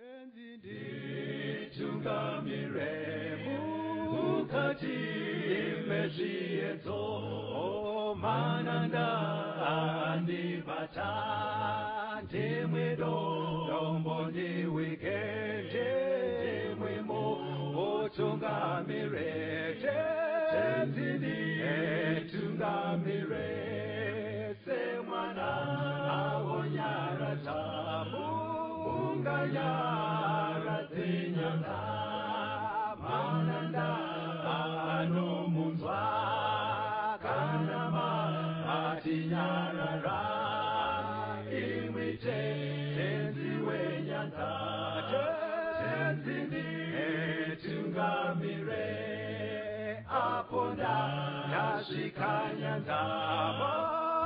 Nditungamire mukati mezviedzo, mananda andibata, ndimwe dombo ndiwike, ndimwe mutungamire, Tenzi nditungamire, semwana awonyaradza munganyaradze nyanga, mananda anomunzwa kana matinyarara, imwi Tenzi wenyanga, Tenzi nditungamire, apo ndasvika nyanza,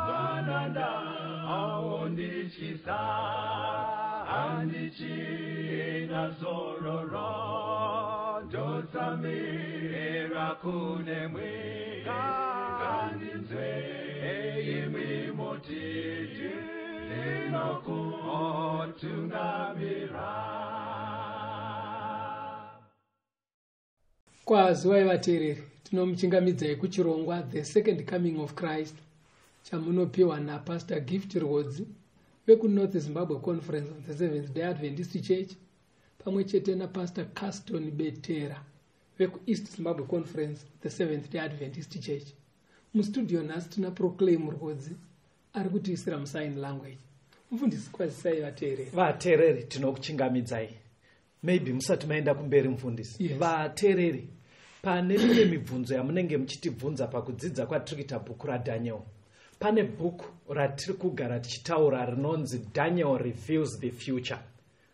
mananda aondityisa, handichina zororo, ndotsamira kunemwi, ngandinzwe imwi mutiti, ndinokutungamira. Kwaziwai vateereri, tinomuchingamidzai kuchirongwa The Second Coming of Christ chamunopiwa naPastor Gift Rwodzi vekuNorth Zimbabwe Conference of the Seventh Day Adventist Church, pamwe chete naPastor Caston Betera vekuEast Zimbabwe Conference of the Seventh Day Adventist Church. Mustudio nhasi tina Proclaim Rwodzi ari kutiisira musign language. Mufundisi, kwazisai vateereri. Vateereri, tinokuchingamidzai. Maybe musati maenda kumberi, mufundisi. Yes. Vateereri, pane mimwe mibvunzo yamunenge muchitibvunza pakudzidza kwatiri kuita bhuku raDaniel. Pane bhuku ratiri kugara tichitaura rinonzi Daniel Reveals the Future,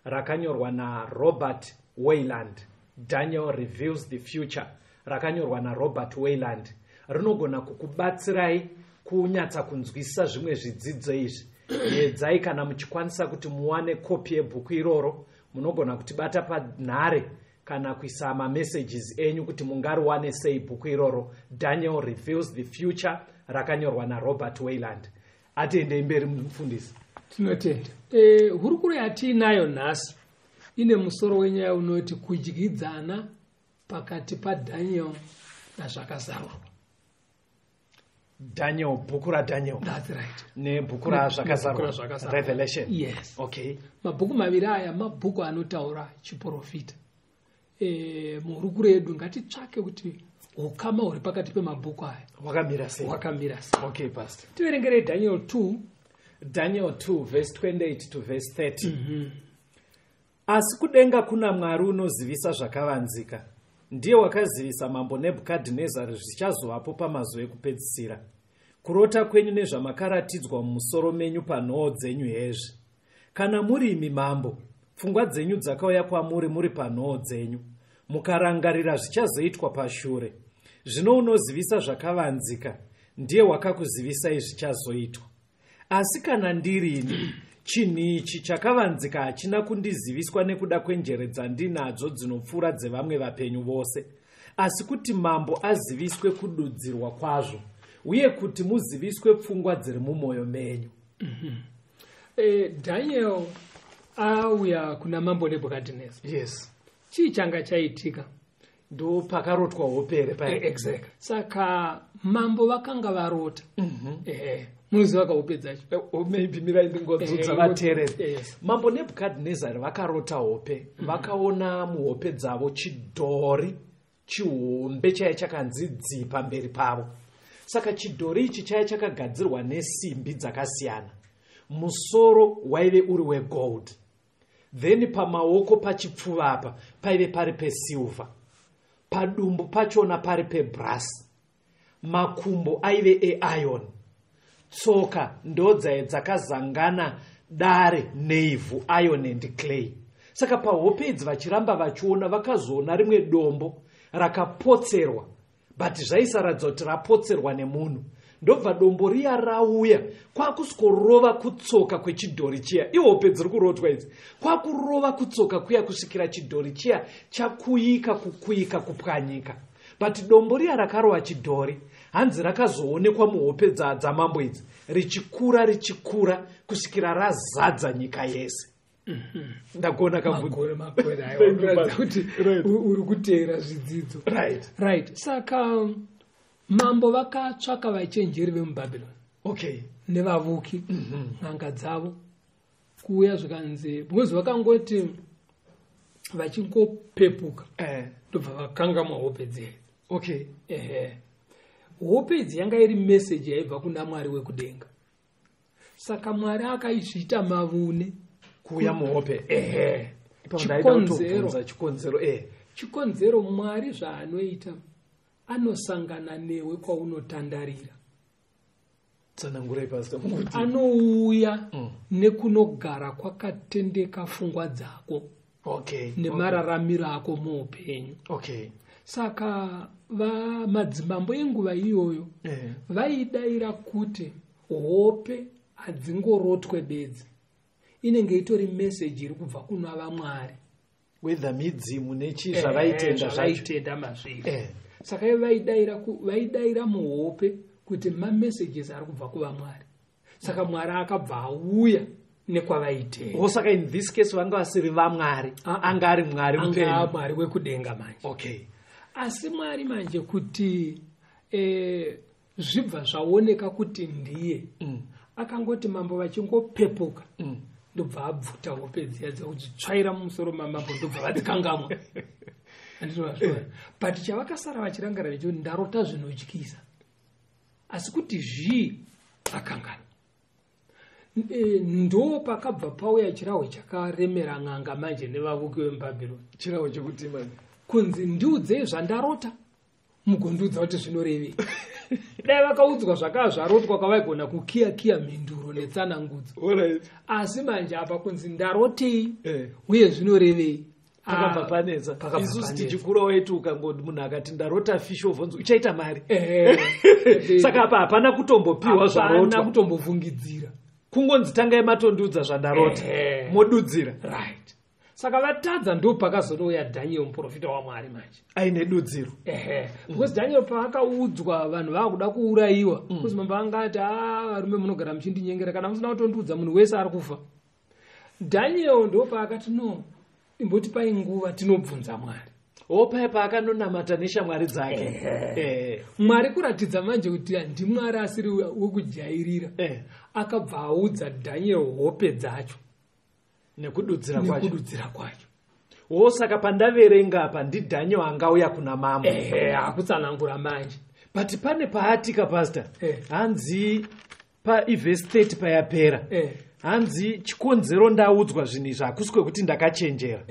rakanyorwa naRobert Wayland. Daniel Reveals the Future rakanyorwa naRobert Wayland rinogona kukubatsirai kunyatsa kunzwisisa zvimwe zvidzidzo izvi. Edzai kana muchikwanisa kuti muwane kopi yebhuku iroro, munogona kutibata panhare kana kuisa mamessages enyu kuti mungariwane sei bhuku iroro, Daniel Reveals the Future rakanyorwa naRobert Wayland. Atiendei mberi, mufundisi. Tinotenda. Hurukuro yatiinayo nhasi ine musoro wenyaya unoti kudyidzana pakati paDaniel nazvakazarurwa. Daniel, bhuku raDaniel. That's right. Nebhuku Nebhuku razvakazarurwa. raZvakazarurwa. Revelation. Yes. Okay. Mabhuku maviri aya mabhuku anotaura chiprofita. Muhurukuro yedu ngatitsvake kuti hukama huri pakati pemabhuku aya hwakamira sei, hwakamira sei. Okay, pastor. Tiverengerei Daniel 2. Daniel 2 verse 28 to verse 30. Asi kudenga kuna Mwari unozivisa zvakavanzika, ndiye wakazivisa mambo Nebhukadhinezari zvichazovapo pamazuva ekupedzisira. Kurota kwenyu nezvamakaratidzwa mumusoro menyu panhoo dzenyu hezvi: Kana muri imi mambo, pfungwa dzenyu dzakauya kwamuri muri panhoo dzenyu, mukarangarira zvichazoitwa pashure. Zvino unozivisa zvakavanzika ndiye wakakuzivisai zvichazoitwa. Asi kana ndirini, chinhu ichi chakavanzika hachina kundiziviswa nekuda kwenjere dzandinadzo dzinopfuura dzevamwe vapenyu vose, asi kuti mambo aziviswe kududzirwa kwazvo, uye kuti muziviswe pfungwa dziri mumwoyo menyu. Daniel auya kuna mambo Nebhukadhineza. Yes. Chii changa chaitika? Ndo pakarotwa hope here paya? Exactly. Saka mambo vakanga varota. Munoziva kahope dzacho. Maybe mirai ndingodzudza vateereri. Yes. Mambo Nebhukadhinezari vakarota hope, vakaona muhope dzavo chidhori chihombe chaiya chakanzi dzi pamberi pavo. Saka chidhori ichi chaiya chakagadzirwa nesimbi dzakasiyana. Musoro waive uri wegold, then pamaoko pachipfuva apa paive pari pesilver, padumbu pachona pari pebrass, makumbo aive eiron, tsoka ndodzai dzakazangana dare neivhu, iron and clay. Saka pahope idzi vachiramba vachiona, vakazoona rimwe dombo rakapotserwa, but zvaisaratidza kuti rapotserwa nemunhu. Ndobva dombo riya rauya kwakusvikorova kutsoka kwechidhori chiya. Ihope dziri kurotwa idzi. Kwakurova kutsoka kuya kusvikira chidhori chiya chakuyika, kukuyika, kupwanyika. But dombo riya rakarova chidhori, hanzi rakazoonekwa muhope dzamambo idzi richikura, richikura kusvikira razadza nyika yese. Ndagona kabvunzo. Makore makore aiwa, Thank you, kuratidza Pastor. kuti Right. uri kuteera zvidzidzo. Right. Right, saka mambo vakatsvaka vachenjeri vemubhabhironi nevavuki, n'anga dzavo, kuuya zvikanzi, because vakangoti vachingopepuka, ndobva vakangamwa hope dzedu. Ehe, hope idzi yanga iri meseji yaibva kuna Mwari wekudenga, saka Mwari akaizviita mavune. Kuuya muhope. Ehe. Ipapo ndaida Chikonzero. kutobvunza chikonzero, Chikonzero, Mwari zvaanoita, anosangana newe kwaunotandarira. Tsanangurai, Pastor, mukuti. Anouya nekunogara kwakatendeka pfungwa dzako nemararamiro ako muupenyu. Saka madzimambo enguva iyoyo vaidayira kuti hope hadzingorotwe bedzi, inenge itori meseji iri kubva kuna vaMwari. Whether midzimu nechii, zvavaitenda zvacho. Zvavaitenda mazviri. Saka ivo vaidayira muhope kuti mamessages ari kubva kuvamwari, saka Mwari akabva auya nekwavaitenda. Oh, saka in this case vanga vasiri vamwari, Ah, ah. anga ari Mwari Anga mupenyu. Mwari wekudenga manje. Asi Mwari manje kuti zvibva zvaoneka kuti ndiye, akangoti mambo vachingopepuka, ndobva abvuta hope dziya dzekudzitsvaira mumusoro mamambo, ndobva vadzikangamwa. Handinozviona, but chavakasara vachirangarira ndechekuti ndarota zvinotyisa, asi kuti zvii vakanganwa. Ndo pakabva pauya chirahwe chakaremera n'anga manje nevavuki vemubhabhironi. Chirahwe chekuti mani? Kunzi ndiudzei zvandarota, mugondiudza kuti zvinorevei. Dai vakaudzwa zvakava zvarotwa, kwavaigona kukiya kiya mhinduro netsanangudzo. Asi manje apa kunzi ndarotei uye zvinorevei. Pakabva Ah, panetsa. pakabva Isusu panetsa. tichikura waiti ukangoti munhu akati ndarota fish, wobvunza uchaita mari. Saka apa hapana kutombopiwa Hapana zvarotwa. kutombofungidzira. Kungonzi tangai matondiudza zvandarota, modudzira. Right, saka vatadza, ndo pakazonouya Dhaniel, muprofita waMwari manje. Aine dudziro. Ehe, because Daniel paakaudzwa vanhu vaakuda kuurayiwa, kuzi mambo anga ati, a varume, munogara muchindinyengera, kana musina kutondiudza munhu wese ari kufa. Daniel ndo paakati, no, imbotipai nguva tinobvunza Mwari. Paya paakanonamata neshamwari dzake. Mwari kuratidza manje kuti handimwari asiri wekujairira, akabva audza Daniel hope dzacho Nekududzira kwacho. Nekududzira kwacho. Wo, saka pandaverenga apa ndiDhaniel angauya kuna mambo. Ehe, akutsanangura manje. But pane paatika, Pastor, hanzi paivhesi 30 payapera, hanzi chikonzero ndaudzwa zvinhu izvi hakusi kwekuti ndakachenjera,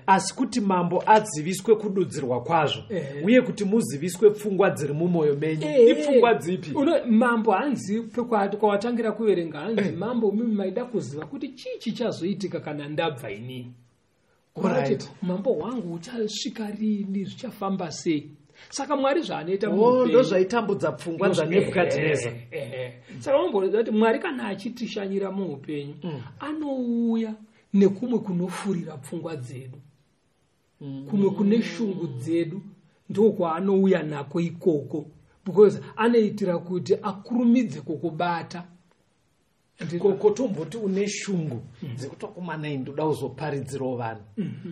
asi kuti mambo aziviswe kududzirwa kwazvo, uye kuti muziviswe pfungwa dziri mumwoyo menyu. Ipfungwa dzipi? Mambo hanzi kwawatangira kuverenga, hanzi mambo, mimi maida kuziva kuti chii chichazoitika kana ndabva inini. Kuti mambo hwangu uchasvika rini, zvichafamba sei. Saka Mwari zvaanoita Oh, muupenyu- ndo zvaitambudza pfungwa dzaNebhukadhineza. Ehe. Saka mamboziva kuti Mwari kana achitishanyira muupenyu, anouya nekumwe kunofurira pfungwa dzedu, kumwe kune shungu dzedu, ndokwaanouya nako ikoko, because anoitira kuti akurumidze kukubata. Kotomboti une shungu dzekuti wakomana, ndoda kuzoparidzirawo vanhu,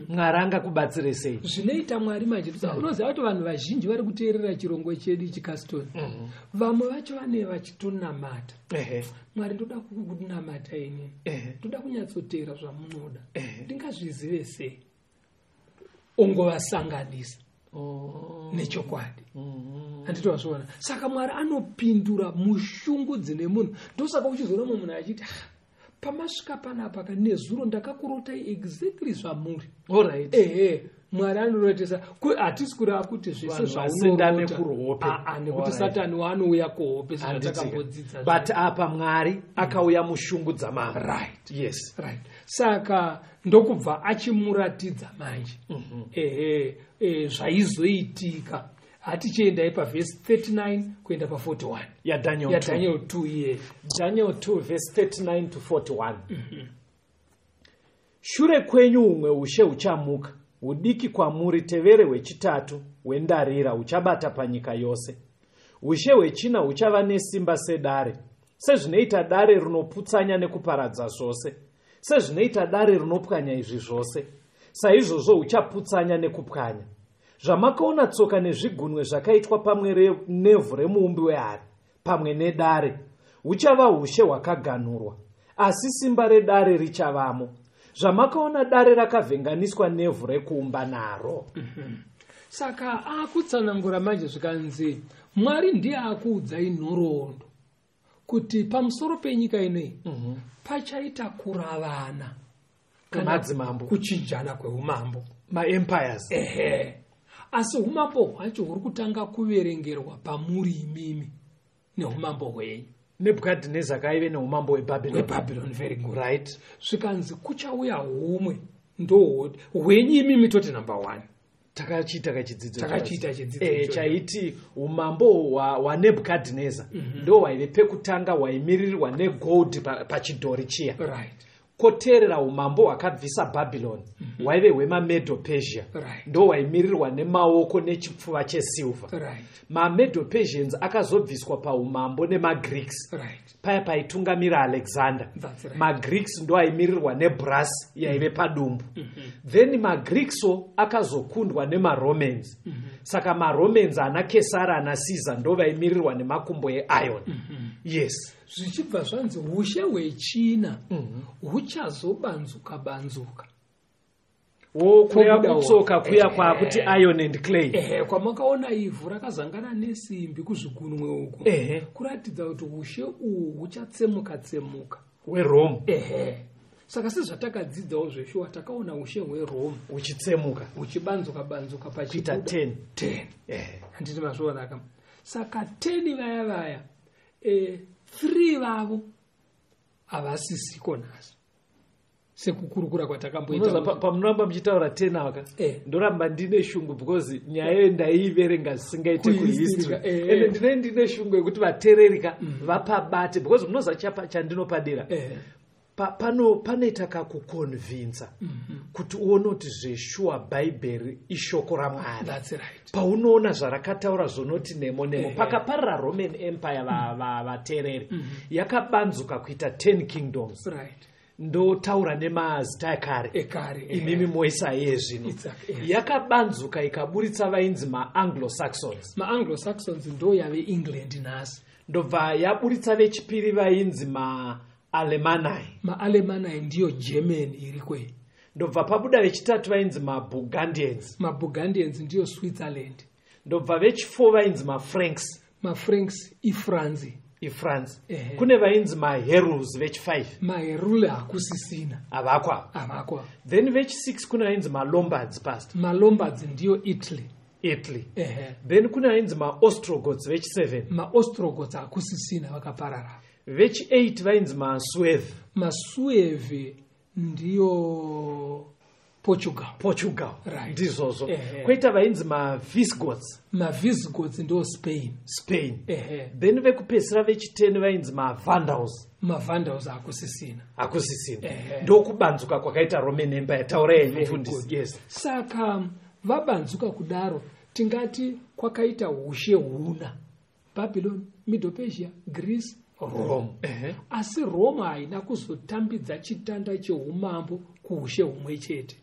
Mwari angakubatsire sei? Zvinoita Mwari manje, unoziva kuti vanhu vazhinji vari kuteerera chirongo chedu chikastoni, vamwe vacho vane vachitonamata, Mwari, ndoda kunamata ini, ndoda kunyatsoteera zvamunoda, ndingazvizive sei? Ongovasanganisa nechokwadi. Handiti wazviona? Saka Mwari anopindura mushungu dzine munhu. Ndosaka uchizoona mumwe munhu achiti, "Ah, pamasvika panapa ka, nezuro ndakakurotai exactly zvamuri." Ehe, Mwari anorotesa. Hatisi kureva kuti zvese Vanhu vasendame zvaunorota kuhope. Ah, ah, nekuti Satani waanouya kuhope sezvatakambodzidza. But apa Mwari akauya mushungu dzamambo. Right. Yes. Right, saka ndokubva achimuratidza manje, ehe, zvaizoitika. Hatichiendai pavhesi 39 kuenda pa41. YaDaniel 2. YaDaniel 2 iye. Daniel 2 verse 39 to 41. Shure kwenyu humwe ushe huchamuka, hudiki kwamuri, tevere hwechitatu hwendarira huchabata panyika yose. Ushe hwechina huchava nesimba sedare, sezvinoita dare rinoputsanya nekuparadza zvose. Sezvinoita dare rinopwanya izvi zvose, saizvozvo huchaputsanya nekupwanya. Zvamakaona tsoka nezvigunwe zvakaitwa pamwe nevhu remuumbi wehari pamwe nedare, huchava ushe hwakaganhurwa, asi simba redare richavamo. Zvamakaona dare rakavhenganiswa nevhu rekuumba naro. Saka akutsanangura manje, zvikanzi Mwari ndiye akuudzai nhoroondo kuti pamusoro penyika inoyi pachaita kuravana kwemadzimambo, kuchinjana kweumambo, maempires. Ehe, asi umambo hwacho huri kutanga kuverengerwa pamuri imimi neumambo hwenyu. Nebhukadhineza kaive neumambo hweBhabhironi. Hwebhabhironi, very good. Right. Zvikanzi kuchauya humwe ndo hwenyu imimi, toti number one. Takachiita kachidzidzo. Takachiita chidzidzo ichocho. Chaiti umambo hwaNebhukadhineza ndo hwaive pekutanga, hwaimiririrwa negold pachidhori chiya. Koteerera umambo hwakabvisa Bhabhironi, hwaive hwemaMedo Persia, ndo hwaimirirwa nemaoko nechipfuva chesilver. MaMedo Persians akazobviswa paumambo nemaGreeks, paya paitungamira Alexander. That's right. MaGreeks ndo aimirirwa nebrass yaive padumbu. Then maGreekso akazokundwa nemaRomans. Saka maRomans ana Kesara, ana Caesar, ndo vaimirirwa nemakumbo eiron. Yes. Zvichibva zvanzi ushe hwechina huchazobanzuka banzuka. Wo kuya Kobuda kutsoka kuya kwakuti iron and clay. Ehe, kwamakaona ivhu rakazangana nesimbi kuzvigunwe uko, kuratidza kuti ushe uhu huchatsemuka tsemuka. WeRome. Ehe, saka sezvatakadzidzawo zveshuwa, takaona ushe hweRome uchitsemuka, huchibanzuka banzuka kuita pachibuda 10. 10. Handiti mazviona ka? Saka 10 vaya vaya, 3 vavo havasisiko nhasi, sekukurukura kwatakamboita. Unoziva pamunoramba muchitaura 10 aka, ndoramba ndine shungu because nyaya iyo ndaiiverenga zvisingaite Kuhistory, kuhistory. Ende ndine shungu yekuti vateererika vapabate, because munoziva chandinopadira, panoita kakuconvinsa kuti uone kuti zveshuwa Bhaibheri ishoko raMwari. That's right. Paunoona zvarakataura zvonoti nemo nemo. Pakaparira Roman Empire, vateereri, yakabanzuka kuita 10 kingdoms. Ndotaura nemazita ekare, Ekare, imimi moisa iye zvino. Exactly, yes. Yakabanzuka ikaburitsa vainzi maAnglo-Saxons. MaAnglo-Saxons ndo yave England nhasi. Ndobva yaburitsa vechipiri vainzi maAlemanai. MaAlemanai ndiyo Germany iri kwei. Ndobva pabuda vechitatu vainzi maBurgundians. MaBurgundians ndiyo Switzerland. Ndobva vechi4 vainzi maFranks. MaFranks iFrance. IFrance. Kune vainzi maHeruls vechi5. MaHerule hakusisina. Havakwa. Havakwa. Then vechi6 kune vainzi maLombards, past. MaLombards ndiyo Italy. Italy. Then kune vainzi maOstrogoths vechi7. MaOstrogoths hakusisina, vakaparara. Vechi8 vainzi maSueve. MaSueve ndiyo Portugal. Portugal. Ndizvozvo. Kwoita vainzi maVisigoths. MaVisigoths ndo Spain. Spain. Then vekupedzisira vechi10 vainzi maVandals. MaVandals hakusisina. Hakusisina. Ndokubanzuka kwakaita Roman Empire. Taurai henyu, mufundisi. Good. Yes. Saka vabanzuka kudaro, tingati kwakaita ushe huna: Babylon, Middle Persia, Greece, Rome. Rome. Asi Rome haina kuzotambidza chitanda cheumambo kuushe humwe chete.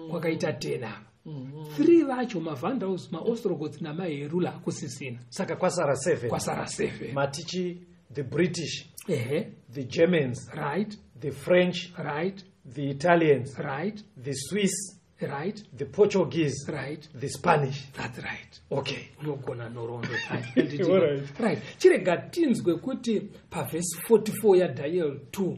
Kwakaita 10 ava, 3 vacho, maVandals, maOstrogoths namaHerula, hakusisina. Saka kwasara 7. Kwasara 7. Matichi the British, the Germans, the French, the Italians, the Swiss, the Portuguese, the Spanish. That's right. Okay. Unogona nhoroondo dzacho. Right, chirega tinzwe kuti pavhesi 44 yaDaniel 2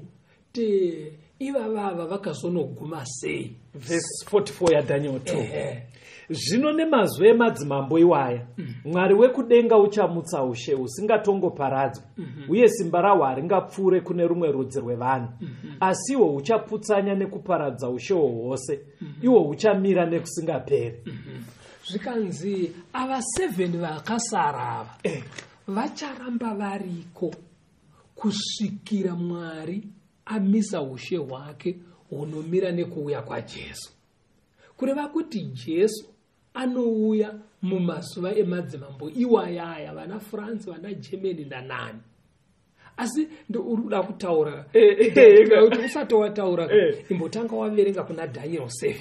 ti ivavava vakazonoguma sei. Vhesi 44 yaDaniel 2. Zvino nemazwi emadzimambo iwaya, Mwari wekudenga uchamutsa ushe husingatongoparadzwi, uye simba rahwo haringapfuure kune rumwe rudzi rwevanhu, asi ihwo huchaputsanya nekuparadza ushe hwose, ihwo huchamira nekusingaperi. Zvikanzi ava 7 vakasara ava vacharamba variko kusvikira Mwari amisa ushe hwake hunomira nekuuya kwaJesu. Kureva kuti Jesu anouya mumazuva emadzimambo iwayaya, vana France, vana Germany nanani. Asi uri kuda kutaura kuti usati wataura, imbotanga waverenga kuna Daniel 7.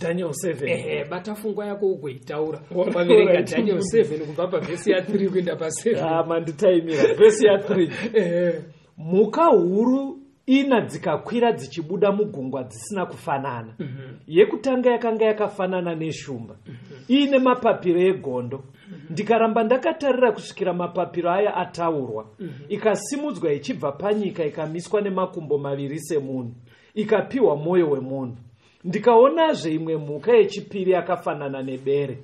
Daniel 7. Ehe, bata fungwa yako ugoitaura. Waverenga Daniel 7 kubva pavhesi ya3 kuenda pa7. Ah, manditaimira vhesi ya3. Mhuka huru ina dzikakwira dzichibuda mugungwa dzisina kufanana. Yekutanga yakanga yakafanana neshumba, iine mapapiro egondo. Ndikaramba ndakatarira kusvikira mapapiro aya ataurwa. Ikasimudzwa ichibva panyika, ikamiswa nemakumbo maviri semunhu, ikapiwa mwoyo wemunhu. Ndikaonazve imwe mhuka yechipiri yakafanana nebere.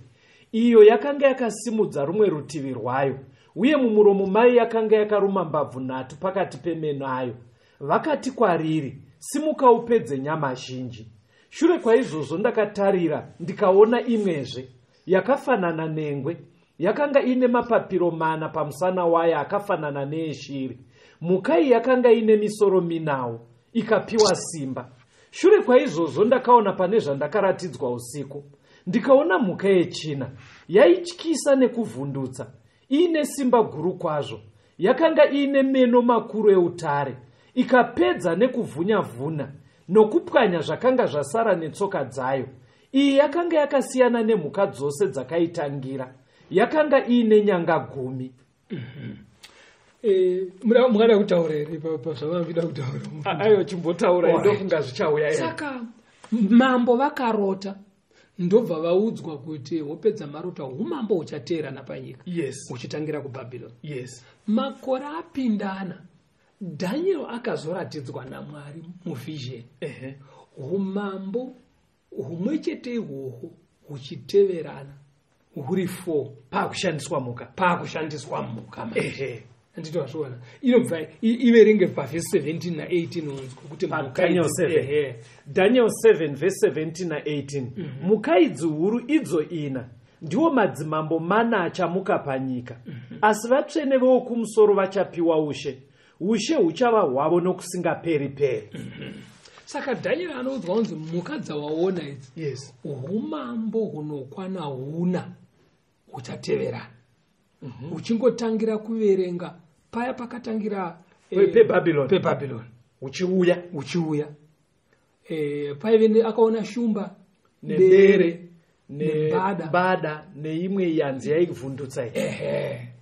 Iyo yakanga yakasimudza rumwe rutivi rwayo, uye mumuromo mayo yakanga yakaruma mbabvu nhatu pakati pemeno ayo. Vakati kwariri, "Simuka upedze nyama zhinji." Shure kwaizvozvo ndakatarira, ndikaona imwezve yakafanana nengwe, yakanga ine mapapiro mana pamusana wayo akafanana neeshiri. Mhuka iyi yakanga ine misoro minawo, ikapiwa simba. Shure kwaizvozvo ndakaona pane zvandakaratidzwa usiku, ndikaona mhuka yechina yaityisa nekuvhundutsa, iine simba guru kwazvo. Yakanga iine meno makuru eutare, ikapedza nekuvhunya-vhuna nokupwanya zvakanga zvasara netsoka dzayo. Iyi yakanga yakasiyana nemhuka dzose dzakaitangira, yakanga iine nyanga 10. Mungada kutaura here pazvamavida kutaura? Aiwa, chimbotaura, ndofunga zvichauya. Saka mambo vakarota, ndobva vaudzwa kuti hope dzamarota, umambo huchateerana panyika, huchitangira kuBhabhironi. Makore apindana, Daniel akazoratidzwa naMwari muvision umambo humwe chete ihwohwo huchiteverana huri 4, paakushandiswa mhuka. Paakushandiswa mhuka. Handiti wazviona? Inobva iverenge pavhesi 17 na18, unzwa kuti Daniel 7, Daniel 7 vhesi 17 na18. Mhuka idzi huru idzo ina ndiwo madzimambo mana achamuka panyika, asi vatsvene vokumusoro vachapiwa ushe. Ushe huchava hwavo nokusingaperi-peri. Saka Daniel anoudzwa kunzi mhuka dzawaona idzi, umambo hunokwana huna huchateverana, huchingotangira kuverenga paya pakatangira peBhabhironi, huchiuya huchiuya. Paive akaona shumba, nebere, nembada, neimwe yanzi yaivhundutsa.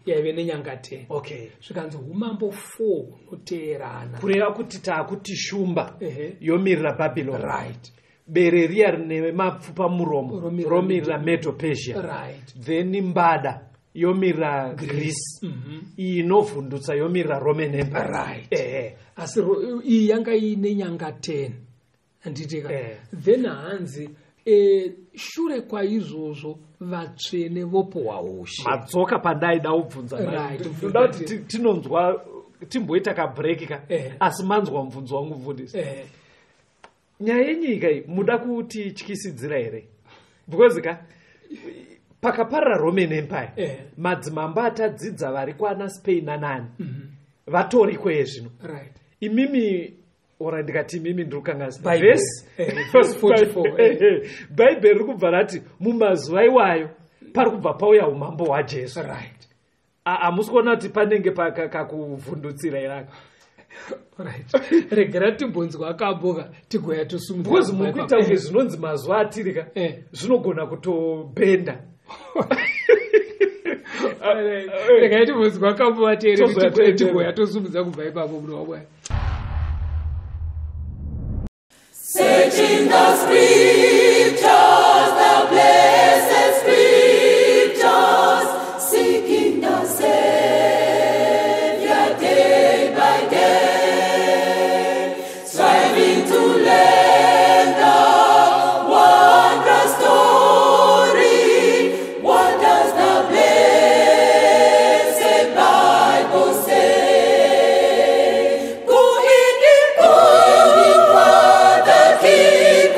Yaive nenyanga 10. Okay. Zvikanzi umambo 4 hunoteerana. Kureva kuti taakuti shumba yomirira Bhabhironi. Right. Bere riya rine mapfupa muromo romirira Medo Persia. Right. Then mbada yomirira Greece. Iyi inovhundutsa yomirira Roman Empire. Right. Asi iyi yanga iine nyanga 10. Handitika. Then hanzi shure kwaizvozvo vatsvene vopuwa ushe. Madzoka pandaida kubvunza. Ndoda kuti tinonzwa, timboita kabreak ka. Asi manzwa mubvunzo wangu, mufundisi. Nyaya yenyika iyi muda kutityisidzira here? Because ka pakaparara Roman Empire, madzimambo atadzidza vari kwana Spain nanani vatoriko ezvino. Imimi, ora ndikati imimi ndiri kukanganisa, Bhaibheri riri kubva rati mumazuva iwayo pari kubva pauya umambo hwaJesu. Hamusi kuona kuti panenge kakuvhundutsira here? Regera timbonzwa akamboka, tigoya tosumudza. Because muri kuita kunge zvinonzi mazuva atirika zvinogona kutobhenda. Regai timbonzwa akambo, vateereri, tigoya tosumudza kubva ipapo, muno waMwari. Searching the scriptures, the blessed scriptures, seeking the Savior day by day, striving to learn the wondrous story. What does the blessed Bible say? Go in the King.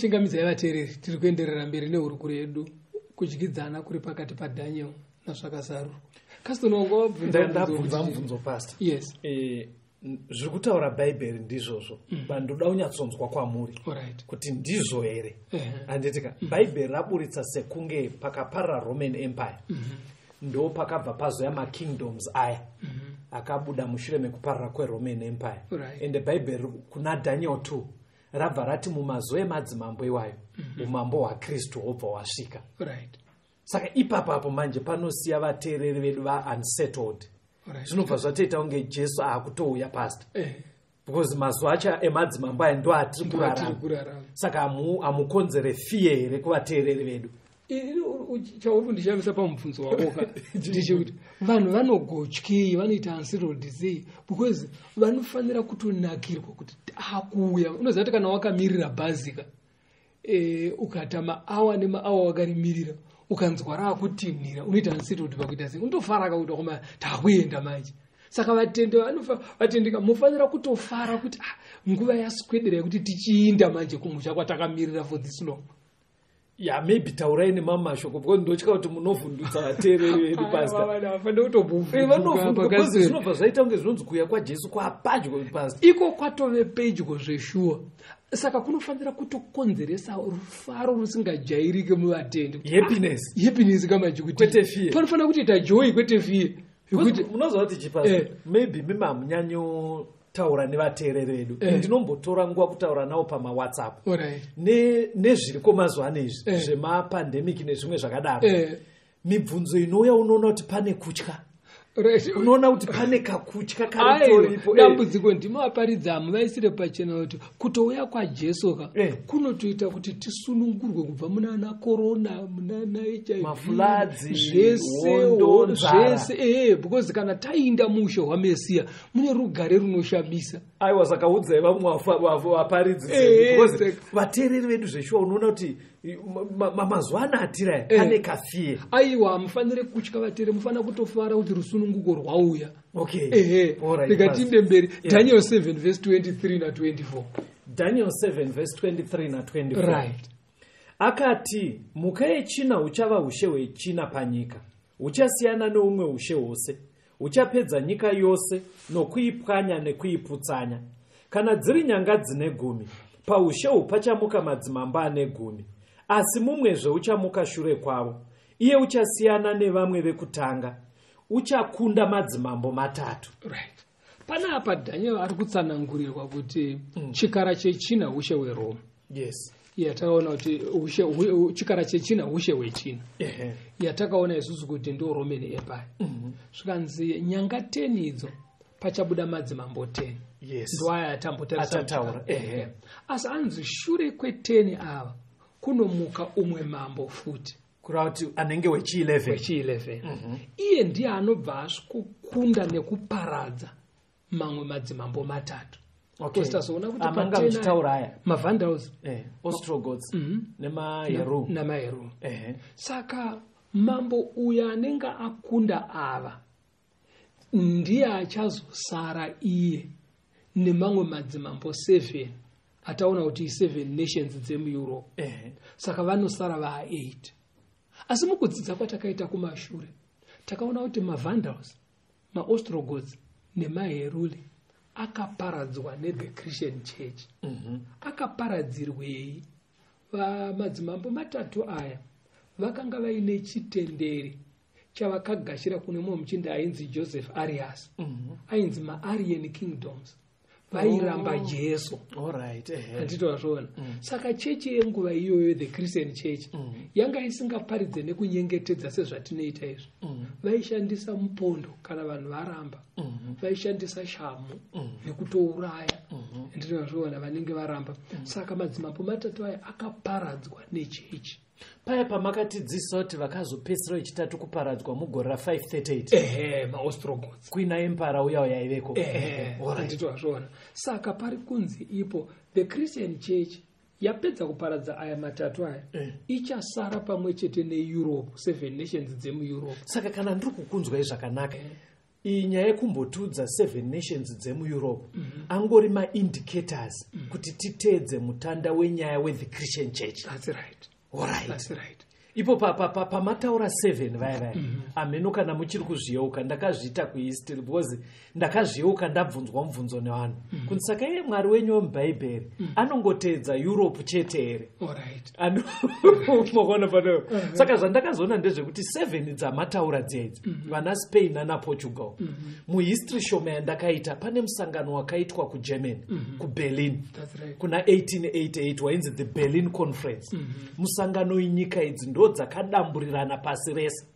Tinokuchingamidzai vateereri, tiri kuenderera mberi nehurukuro yedu, kudyidzana kuri pakati paDaniel naZvakazarurwa. Kaston, wanga wabvunza Ndabvunza mubvunzo, pastor. Yes. Zviri kutaura Bhaibheri ndizvozvo, but ndoda kunyatsonzwa kwamuri kuti ndizvo here. Handitika Bhaibheri raburitsa sekunge pakaparara Roman Empire, ndo pakabva pazoya makingdoms aya akabuda mushure mekuparara kweRoman Empire. Ende Bhaibheri kuna Daniel 2 rabva rati mumazuva emadzimambo iwayo umambo hwaKristu hwobva hwasvika. Saka ipapapo manje panosiya vateereri vedu vaunsettled. Zvinobva zvatoita kunge Jesu aakutouya, pastor, because mazuva acho emadzimambo aya ndo atiri Ndo atiri kurarama. Kurarama. Saka hamukonzere fear here kuvateereri vedu? Chauri kundishamisa pamubvunzo wako ka ndechekuti vanhu vanogotyei, vanoita unsettled sei? Because vanofanira kutonakirwa kuti akuuya. Unoziva kuti kana wakamirira bhazi ka, ukata maawa nemaawa wakarimirira, ukanzwa raakutinhira, unoita unsettled pakuita sei? Unotofara kakuti koma takuenda manje. Saka vatende vatendeka mufanira kutofara kuti ah, nguva yaswedera yekuti tichiinda manje kumusha kwatakamirira for this long. Ya, maybe taurai nemamwe mashoko, because ndotya kuti munovhundutsa vateereri vedu, pastor. Vafanira kutobvunduka. Vanovhunduka because Pakaswera. zvinobva zvaita kunge zvinonzi kuuya kwaJesu kwapadyo, pastor. Iko kwatove pedyo zveshuwa, saka kunofanira kutokonzeresa rufaro rusingajairike muvatendi. Happiness. Happiness kamanje kuti Kwete fear. panofanira kutoita joy, kwete fear. Because Yekuti munoziva kuti chipastor, maybe mimi hamunyanyotaura nevateereri vedu. Ndinombotora nguva kutaura navo pamaWhatsApp. Nezviriko mazuva ano izvi zvemapandemic nezvimwe zvakadaro, mibvunzo inouya, unoona kuti pane kutya. Unoona kuti pane kakutya Aiwa, karitoripo. Dambudziko ndimovaparidza hamuvaisire pachena kuti kutouya kwaJesu ka kunotoita kuti tisunungurwe kubva munana corona, munana HIV, Mafloods, zvese, hondo, nzara. Zvese, ehe, because kana tainda muushe hwaMesiya mune rugare runoshamisa. Aiwa, saka udzai vamwe vaparidzi because vateereri vedu zveshuwa unoona kuti mazuva ano atiri aya pane kafear. Aiwa, hamufaniri kutya vateere, mufanira kutofara kuti rusununguko rwauya. Okay. Ehe. Alright, Ndikatinde Pastor. mberi. Daniel 7 verse 23 na24. Daniel 7 verse 23 na24. Akati, mhuka yechina huchava ushe hwechina panyika, huchasiyana neumwe ushe hwose, huchapedza nyika yose nokuipwanya nekuiputsanya. Kana dziri nyanga dzine 10, paushe uhu pachamuka madzimambo ane 10, asi mumwezve uchamuka shure kwavo, iye uchasiyana nevamwe vekutanga, uchakunda madzimambo matatu. Right, panapa Daniel ari kutsanangurirwa kuti chikara chechina ushe hweRoma. Yatakaona kuti chikara chechina ushe hwechina, yatakaona isusu kuti ndo Roman Empire. Zvikanzi nyanga 10 idzo, pachabuda madzimambo 10. Ndoaya atambotarisa. Atataura, ehe. Asi anzi shure kwe10 ava kunomuka umwe mambo futi. Kureva kuti anenge wechi11. Wechi11. Iye ndiye anobva asvikokunda nekuparadza mamwe madzimambo matatu. Because tazoona kuti Amanga pa10 muchitaura aya. Mavandals. Ostrogoths nemaheru. Namaheru. Saka mambo uyu anenge akunda ava ndiye achazosara iye nemamwe madzimambo 7 ataona kuti i7 nations dzemuEurope. Saka vanosara va8. Asi mukudzidza kwatakaita kumashure takaona kuti mavandals, maostrogoths nemaheruli akaparadzwa nethe Christian Church. Akaparadzirwei? Madzimambo matatu aya vakanga vaine chitendere chavakagashira kune mumwe muchinda ainzi Joseph Arias, ainzi maArian kingdoms, vairamba Jesu. Alright, ehe. Handiti wazviona? Saka chechi yenguva iyoyo, the Christian Church, yanga isingaparidze nekunyengetedza sezvatinoita izvi. Vaishandisa mupondo kana vanhu varamba, vaishandisa shamu nekutouraya, handiti wazviona, vanenge varamba. Saka madzimambo matatu aya akaparadzwa nechechi. Paya pamakatidzidzisa kuti vakazopedzisira vechitatu kuparadzwa mugore ra538. Ehe, maostrogoths. Kuina empire uyawo yaiveko. Ehe, handiti wazviona? Saka pari kunzi ipo the Christian Church yapedza kuparadza aya matatu aya, ichasara pamwe chete neEurope, seven nations dzemuEurope. Saka kana ndiri kukunzwai zvakanaka, Iyi nyaya yekumbotiudza seven nations dzemueurope angori maindicators kuti titeedze mutanda wenyaya wethe Christian Church. That's right. Alright. That's right. Ipo pamataura 7 vaya vaya, hameno kana muchiri kuzviyeuka, ndakazviita kuhistory because ndakazviyeuka ndabvunzwa mubvunzo nevanhu kunzi, "Saka iye Mwari wenyu wemubhaibheri anongoteedza Europe chete here?" All right. Makaona pano? Saka zvandakazoona ndezvekuti seven dzamataura dzedzi, vana Spain nana Portugal, muhistory shoma yandakaita, pane musangano wakaitwa kuGermany, kuBerlin, That's right. kuna 1888, wainzi the Berlin Conference. Musangano inyika idzi ndo dzakadamburirana pasi rese,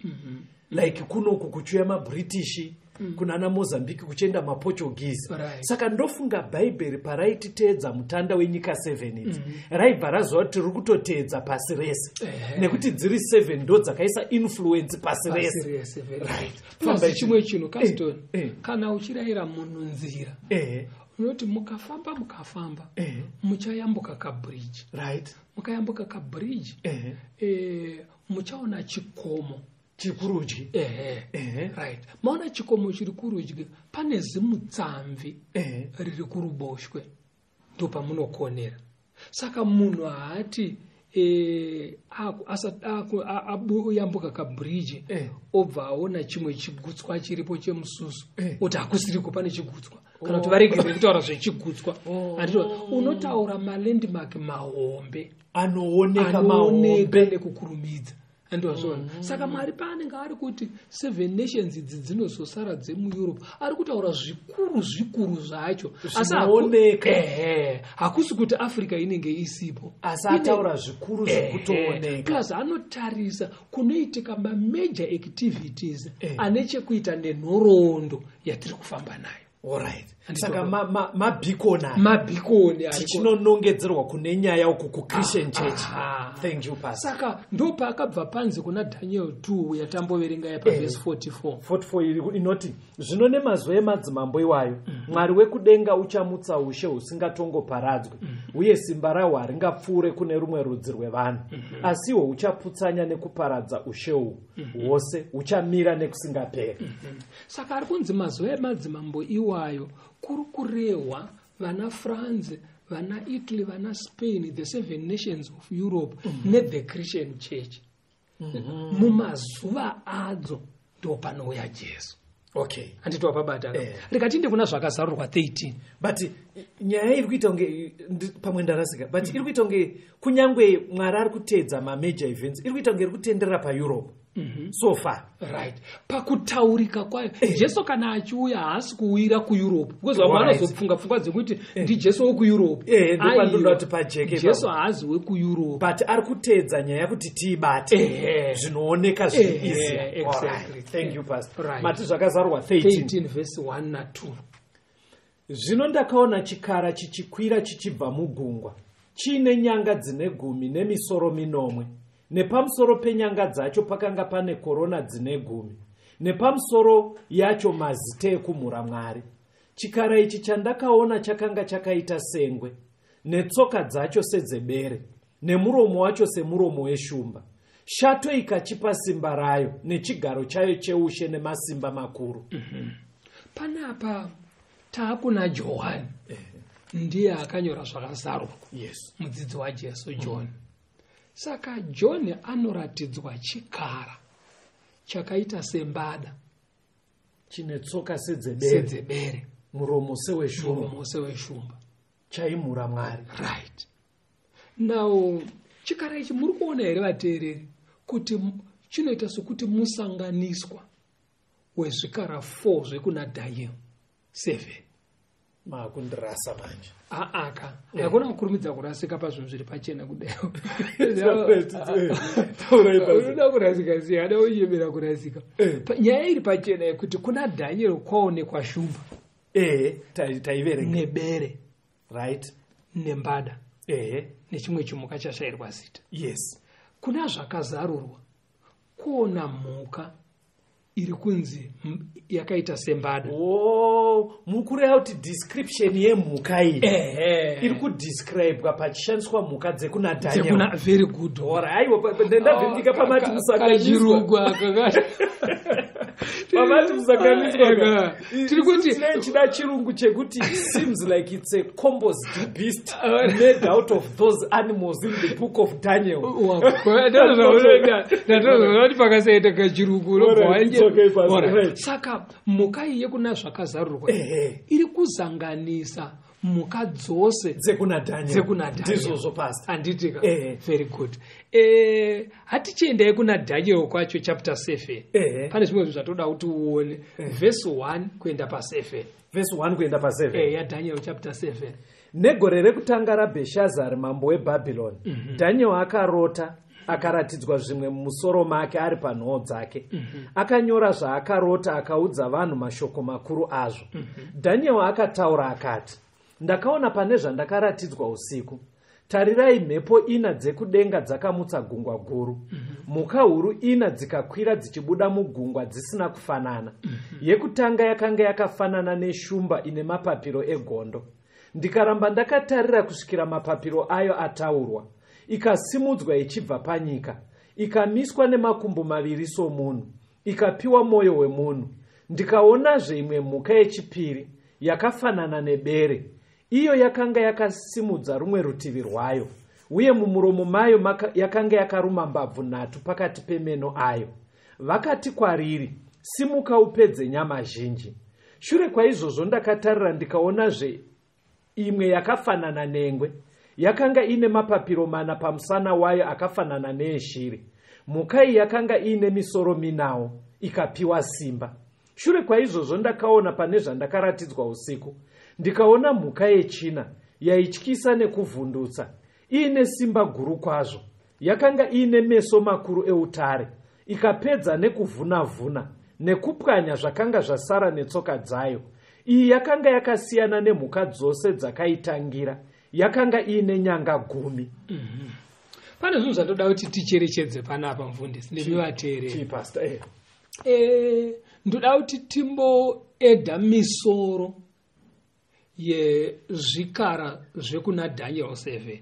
like kunoku kuchiuya maBritish, kunana Mozambique kuchienda maPortuguese. Saka ndofunga Bhaibheri paraititeedza mutanda wenyika 7 idzi, raibva raziva kuti tiri kutoteedza pasi rese, nekuti dziri 7 ndo dzakaisa influence pasi Pasi rese. rese, very Right. Plus Famba chimwe chinhu, Caston, kana uchirayira munhu nzira, unoti mukafamba mukafamba, muchayambuka kabridge. Mukayambuka kabridge, muchaona chikomo. Chiri kurudyi. Ehe. Right, maona chikomo chiri kurudyi, pane zimutsamvi riri kuruboshwe, ndo pamunokonera. Saka munhu haati yambuka kabridge, obva aona chimwe chigutswa chiripo chemususu, oti hakusiriko, pane chigutswa, kana kuti varegere kutaura zvechigutswa. Handiti unotaura malandmark mahombe anooneka, anooneka mahombe. Nekukurumidza, andozvona. Saka Mwari paanenge ari kuti seven nations idzi dzinozosara dzemuEurope, ari kutaura zvikuru zvikuru zvacho. Asi Zvinooneka. Ehe, hakusi kuti Africa inenge isipo. Asi ataura zvikuru zvekutooneka. Plus anotarisa kunoitika mamajor activities ane chekuita nenhoroondo yatiri kufamba nayo. Alright. Handiti Saka mabeacon aya Mabeacon ariko. tichinonongedzerwa kune nyaya uku kuChristian Church. Aha. Thank you, Pastor. Saka ndopaakabva panzi kuna Daniel 2 yatamboverenga yapavhesi 44. 44 inoti, "Zvino nemazuva emadzimambo iwayo, Mwari wekudenga uchamutsa ushe husingatongoparadzwi, uye simba rahwo haringapfuure kune rumwe rudzi rwevanhu, asi ihwo huchaputsanya nekuparadza ushe uhwu hwose, huchamira nekusingaperi." Saka ari kunzi mazuva emadzimambo iwayo kuri kurehwa vana France, vana Italy, vana Spain, the seven nations of Europe nethe Christian Church. Mumazuva adzo ndo panouya Jesu. Handiti wapabata? Rikatinde kuna Zvakazarurwa 13. But nyaya iri kuita kunge pamwe ndarasika, but iri kuita kunge kunyangwe Mwari ari kuteedza mamajor events, iri kuita kunge iri kutenderera paEurope so far. Right, pakutaurika kwayo, Jesu kana achiuya haasi kuuyira kuEurope, because vamwe vanozofunga pfungwa dzekuti ndiJesu wekuEurope. Ndopandoda kuti pajeke Jesu ipapo. haazi wekuEurope. But ari kuteedza nyaya kuti tiibate zvinooneka zviri easier. Exactly. Alright. Thank you, Pastor. Mati Zvakazarurwa 13. 13 verse 1 na2. "Zvino ndakaona chikara chichikwira chichibva mugungwa, chiine nyanga dzine 10 nemisoro minomwe. Nepamusoro penyanga dzacho pakanga pane korona dzine 10, nepamusoro yacho mazita ekumhura Mwari. Chikara ichi chandakaona chakanga chakaita sengwe, netsoka dzacho sedzebere, nemuromo wacho semuromo weshumba. Shato ikachipa simba rayo nechigaro chayo cheushe nemasimba makuru." Panapa taakuna Johani, ndiye akanyora Zvakazarurwa. Mudzidzi waJesu John. Saka John anoratidzwa chikara chakaita sembada, chine tsoka sedzebere, sedzebere, muromo seweshumba, muromo seweshumba, chaimhura Mwari. Right, now chikara ichi muri kuona here, vateereri, kuti chinoita sokuti musanganiswa wezvikara 4 zvekuna Daniel 7? Maakundirasa manje. Aaka, hakuna kukurumidza kurasika pazvinhu zviri pachena kudai. Taurai, Pastor. Unoda kurasika sei? Ada unyemera kurasika. Nyaya iri pachena yekuti kuna Daniel kwaonekwa shumba Taiverenga. nebere nembada nechimwe chimuka chashayirwa zita. Kuna Zvakazarurwa kuona mhuka iri kunzi yakaita sembada. O, mukureva kuti description yemhuka iyi Ehe. iri kudescribwa pachishandiswa mhuka dzekuna Daniel. Dzekuna, very good. Ora, aiwa, ndabvindika pamati musanganiswa. Kachirungu aka. Pamati musanganiswa. Eka. Tiri kuti Tine chida chirungu chekuti it seems like it's a composite beast made out of those animals in the book of Daniel. Ndatozoona kuti pakasaita kachirungu unobva Alright, it's okay, Pastor. Alright. Right. Saka mhuka iyi yekuna Zvakazarurwa Ehe. iri kuzanganisa mhuka dzose Dzekuna Daniel. Dzekuna Daniel. Ndizvozvo, Pastor. Handitika? Ehe. Very good. Hatichiendai kuna Daniel kwacho, chapter 7. Ehe. Pane zvimwe zvinhu zvatoda kuti uone, vhesi 1 kuenda pa7. Verse 1 kuenda pa7. YaDaniel chapter 7. Negore rekutanga raBheshazari mambo weBhabhironi, Dhaniel akarota, akaratidzwa zvimwe mumusoro make ari panhoo dzake. Akanyora zvaakarota, akaudza vanhu mashoko makuru azvo. Dhaniel akataura akati, "Ndakaona pane zvandakaratidzwa usiku. Tarirai, mhepo ina dzekudenga dzakamutsa gungwa guru. Mhuka huru ina dzikakwira dzichibuda mugungwa dzisina kufanana. Yekutanga yakanga yakafanana neshumba ine mapapiro egondo. Ndikaramba ndakatarira kusvikira mapapiro ayo ataurwa. Ikasimudzwa ichibva panyika, ikamiswa nemakumbo maviri somunhu, ikapiwa mwoyo wemunhu. Ndikaonazve imwe mhuka yechipiri yakafanana nebere. Iyo yakanga yakasimudza rumwe rutivi rwayo, uye mumuromo mayo yakanga yakaruma mbabvu nhatu pakati pemeno ayo. Vakati kwariri, 'Simuka upedze nyama zhinji.' Shure kwaizvozvo ndakatarira, ndikaonazve imwe yakafanana nengwe. Yakanga ine mapapiro mana pamusana wayo akafanana neeshiri. Mhuka iyi yakanga iine misoro minawo, ikapiwa simba. Shure kwaizvozvo ndakaona pane zvandakaratidzwa usiku, ndikaona mhuka yechina yaityisa nekuvhundutsa, iine simba guru kwazvo. Yakanga iine meso makuru eutare, ikapedza nekuvhuna-vhuna nekupwanya zvakanga zvasara netsoka dzayo. Iyi yakanga yakasiyana nemhuka dzose dzakaitangira, yakanga iine nyanga 10." Pane zvinhu zvandoda kuti ticherechedze panapa, mufundisi nemivateereri. Chii, Pastor? Ndoda kuti timboedha misoro yezvikara zvekuna Daniel 7.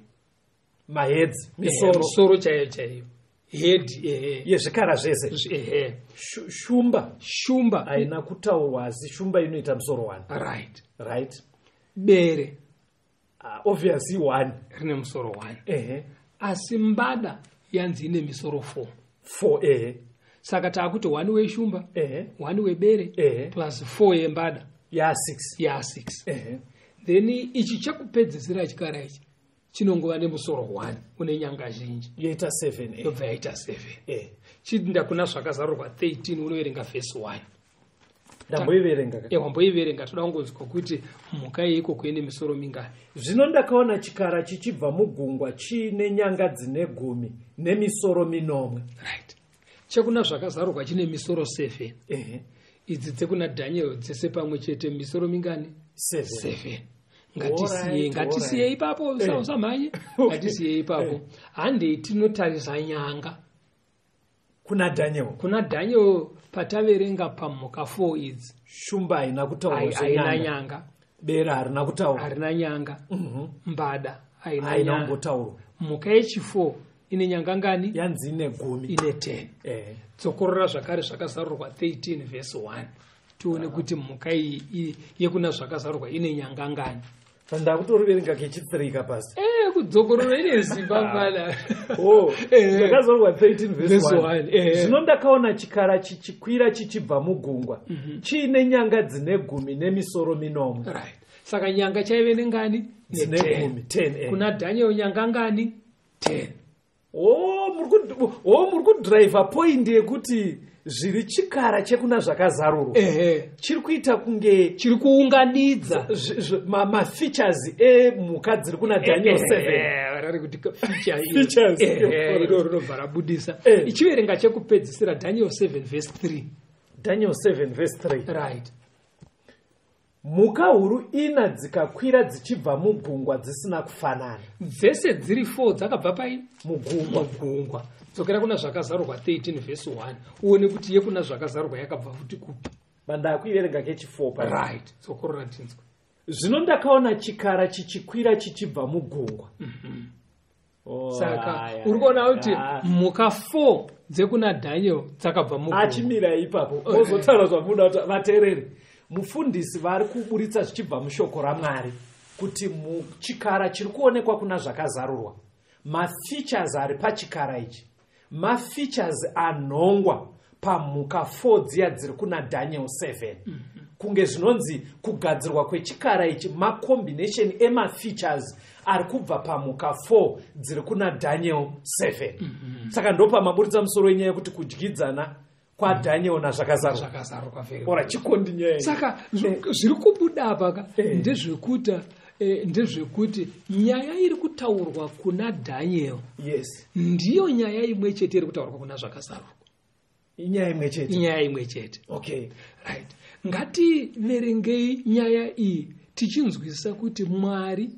Mahedzi, misoro. Misoro chaiyo chaiyo, head, ehe. Yezvikara zvese. Ehe. Shumba Shumba haina kutaurwa, asi shumba inoita musoro one. Right. Right. Bere. Obviously one. Rine musoro one. Ehe. Asi mbada yanzi ine misoro 4. Four, ehe. Saka taakuti one weshumba, one webere, plus 4 yembada. Ya 6. Ya 6. Ehe. Then ichi chekupedzisira chikara ichi chinongova nemusoro 1 une nyanga zhinji. Yoita 7. Yobva yaita 7. Chinda kuna Zvakazarurwa 13, unoverenga vhesi 1. Ndamboiverenga ka. Wamboiverenga, toda kungonzwa kuti mhuka yeikoko ine misoro mingani. Zvino ndakaona chikara chichibva mugungwa chiine nyanga dzine 10 nemisoro minomwe. Right, chekuna Zvakazarurwa chine misoro 7. Idzi dzekuna Daniel dzese pamwe chete misoro mingani? 7. 7. Ngatisiye, Alright, ngatisiye alright. ipapo, usamhanye. Ngatisiye ipapo, handei tinotarisa nyanga. Kuna Daniel. Kuna Daniel, pataverenga pamhuka 4 idzi, Shumba haina kutaurwa haina zvenyanga. nyanga. Bere harina kutaurwa. Harina nyanga. Mbada haina Haina nyanga. kumbotaurwa. Mhuka yechi4 ine nyanga ngani? Yanzi ine 10. Ine 10. Dzokorora zvakare Zvakazarurwa 13 vhesi 1, tione kuti mhuka iyi yekuna Zvakazarurwa ine nyanga ngani. Ndakutoriverenga kechitsirika, Pastor. Kudzokorora ine simba mana. Oh, Zvakazarurwa 13 verse Verse 1. 1. Zvino ndakaona chikara chichikwira chichibva mugungwa, chiine nyanga dzine 10 nemisoro minomwe. Right, saka nyanga chaive nengani? Dzine Ne 10. 10, 10. Kuna Daniel nyanga ngani? 10. Oh, muri kudhiraivha point yekuti zviri chikara chekuna Zvakazarurwa chiri kuita kunge Chiri kuunganidza mafeatures emhuka dziri kuna Daniel 7. Rari kuti feature iro. Features. Iro rinobva rabudisa. Ichiverenga chekupedzisira, Daniel 7 verse 3. Daniel 7 verse 3. Right. Mhuka huru ina dzikakwira dzichibva mugungwa dzisina kufanana. Dzese dziri 4 dzakabva pai? Mugungwa. Mugungwa. Dzokera kuna Zvakazarurwa 13 vhesi 1 uone kuti yekuna Zvakazarurwa yakabva futi kupi. Bandakuiverenga kechi4 pa. Right, dzokorora tinzwe. Zvino ndakaona chikara chichikwira chichibva mugungwa. Oh, Saka aya, uri kuona kuti aya. mhuka 4 dzekuna Daniel dzakabva mugungwa. Achimira ipapo mozotaura zvamunoda kuti vateerere. Mufundisi vari kuburitsa zvichibva mushoko raMwari kuti chikara chiri kuonekwa kuna Zvakazarurwa, mafeatures ari pachikara ichi mafeatures anhongwa pamhuka 4 dziya dziri kuna Daniel 7. Kunge zvinonzi kugadzirwa kwechikara ichi macombination emafeatures ari kubva pamhuka 4 dziri kuna Daniel 7. Saka ndopamaburitsa musoro wenyaya yekuti kudyidzana kwaDaniel naZvakazarurwa. Zvakazarurwa very Ora chikondi nyaya iyi. Saka zviri kubuda apa ka Eh. ndezvekuti nyaya iri kutaurwa kuna Daniel Yes, ndiyo nyaya imwe chete iri kutaurwa kuna Zvakazarurwa. inyaya imwe chete. Inyaya imwe chete. Okay. Right, ngativerengei nyaya iyi tichinzwisisa kuti Mwari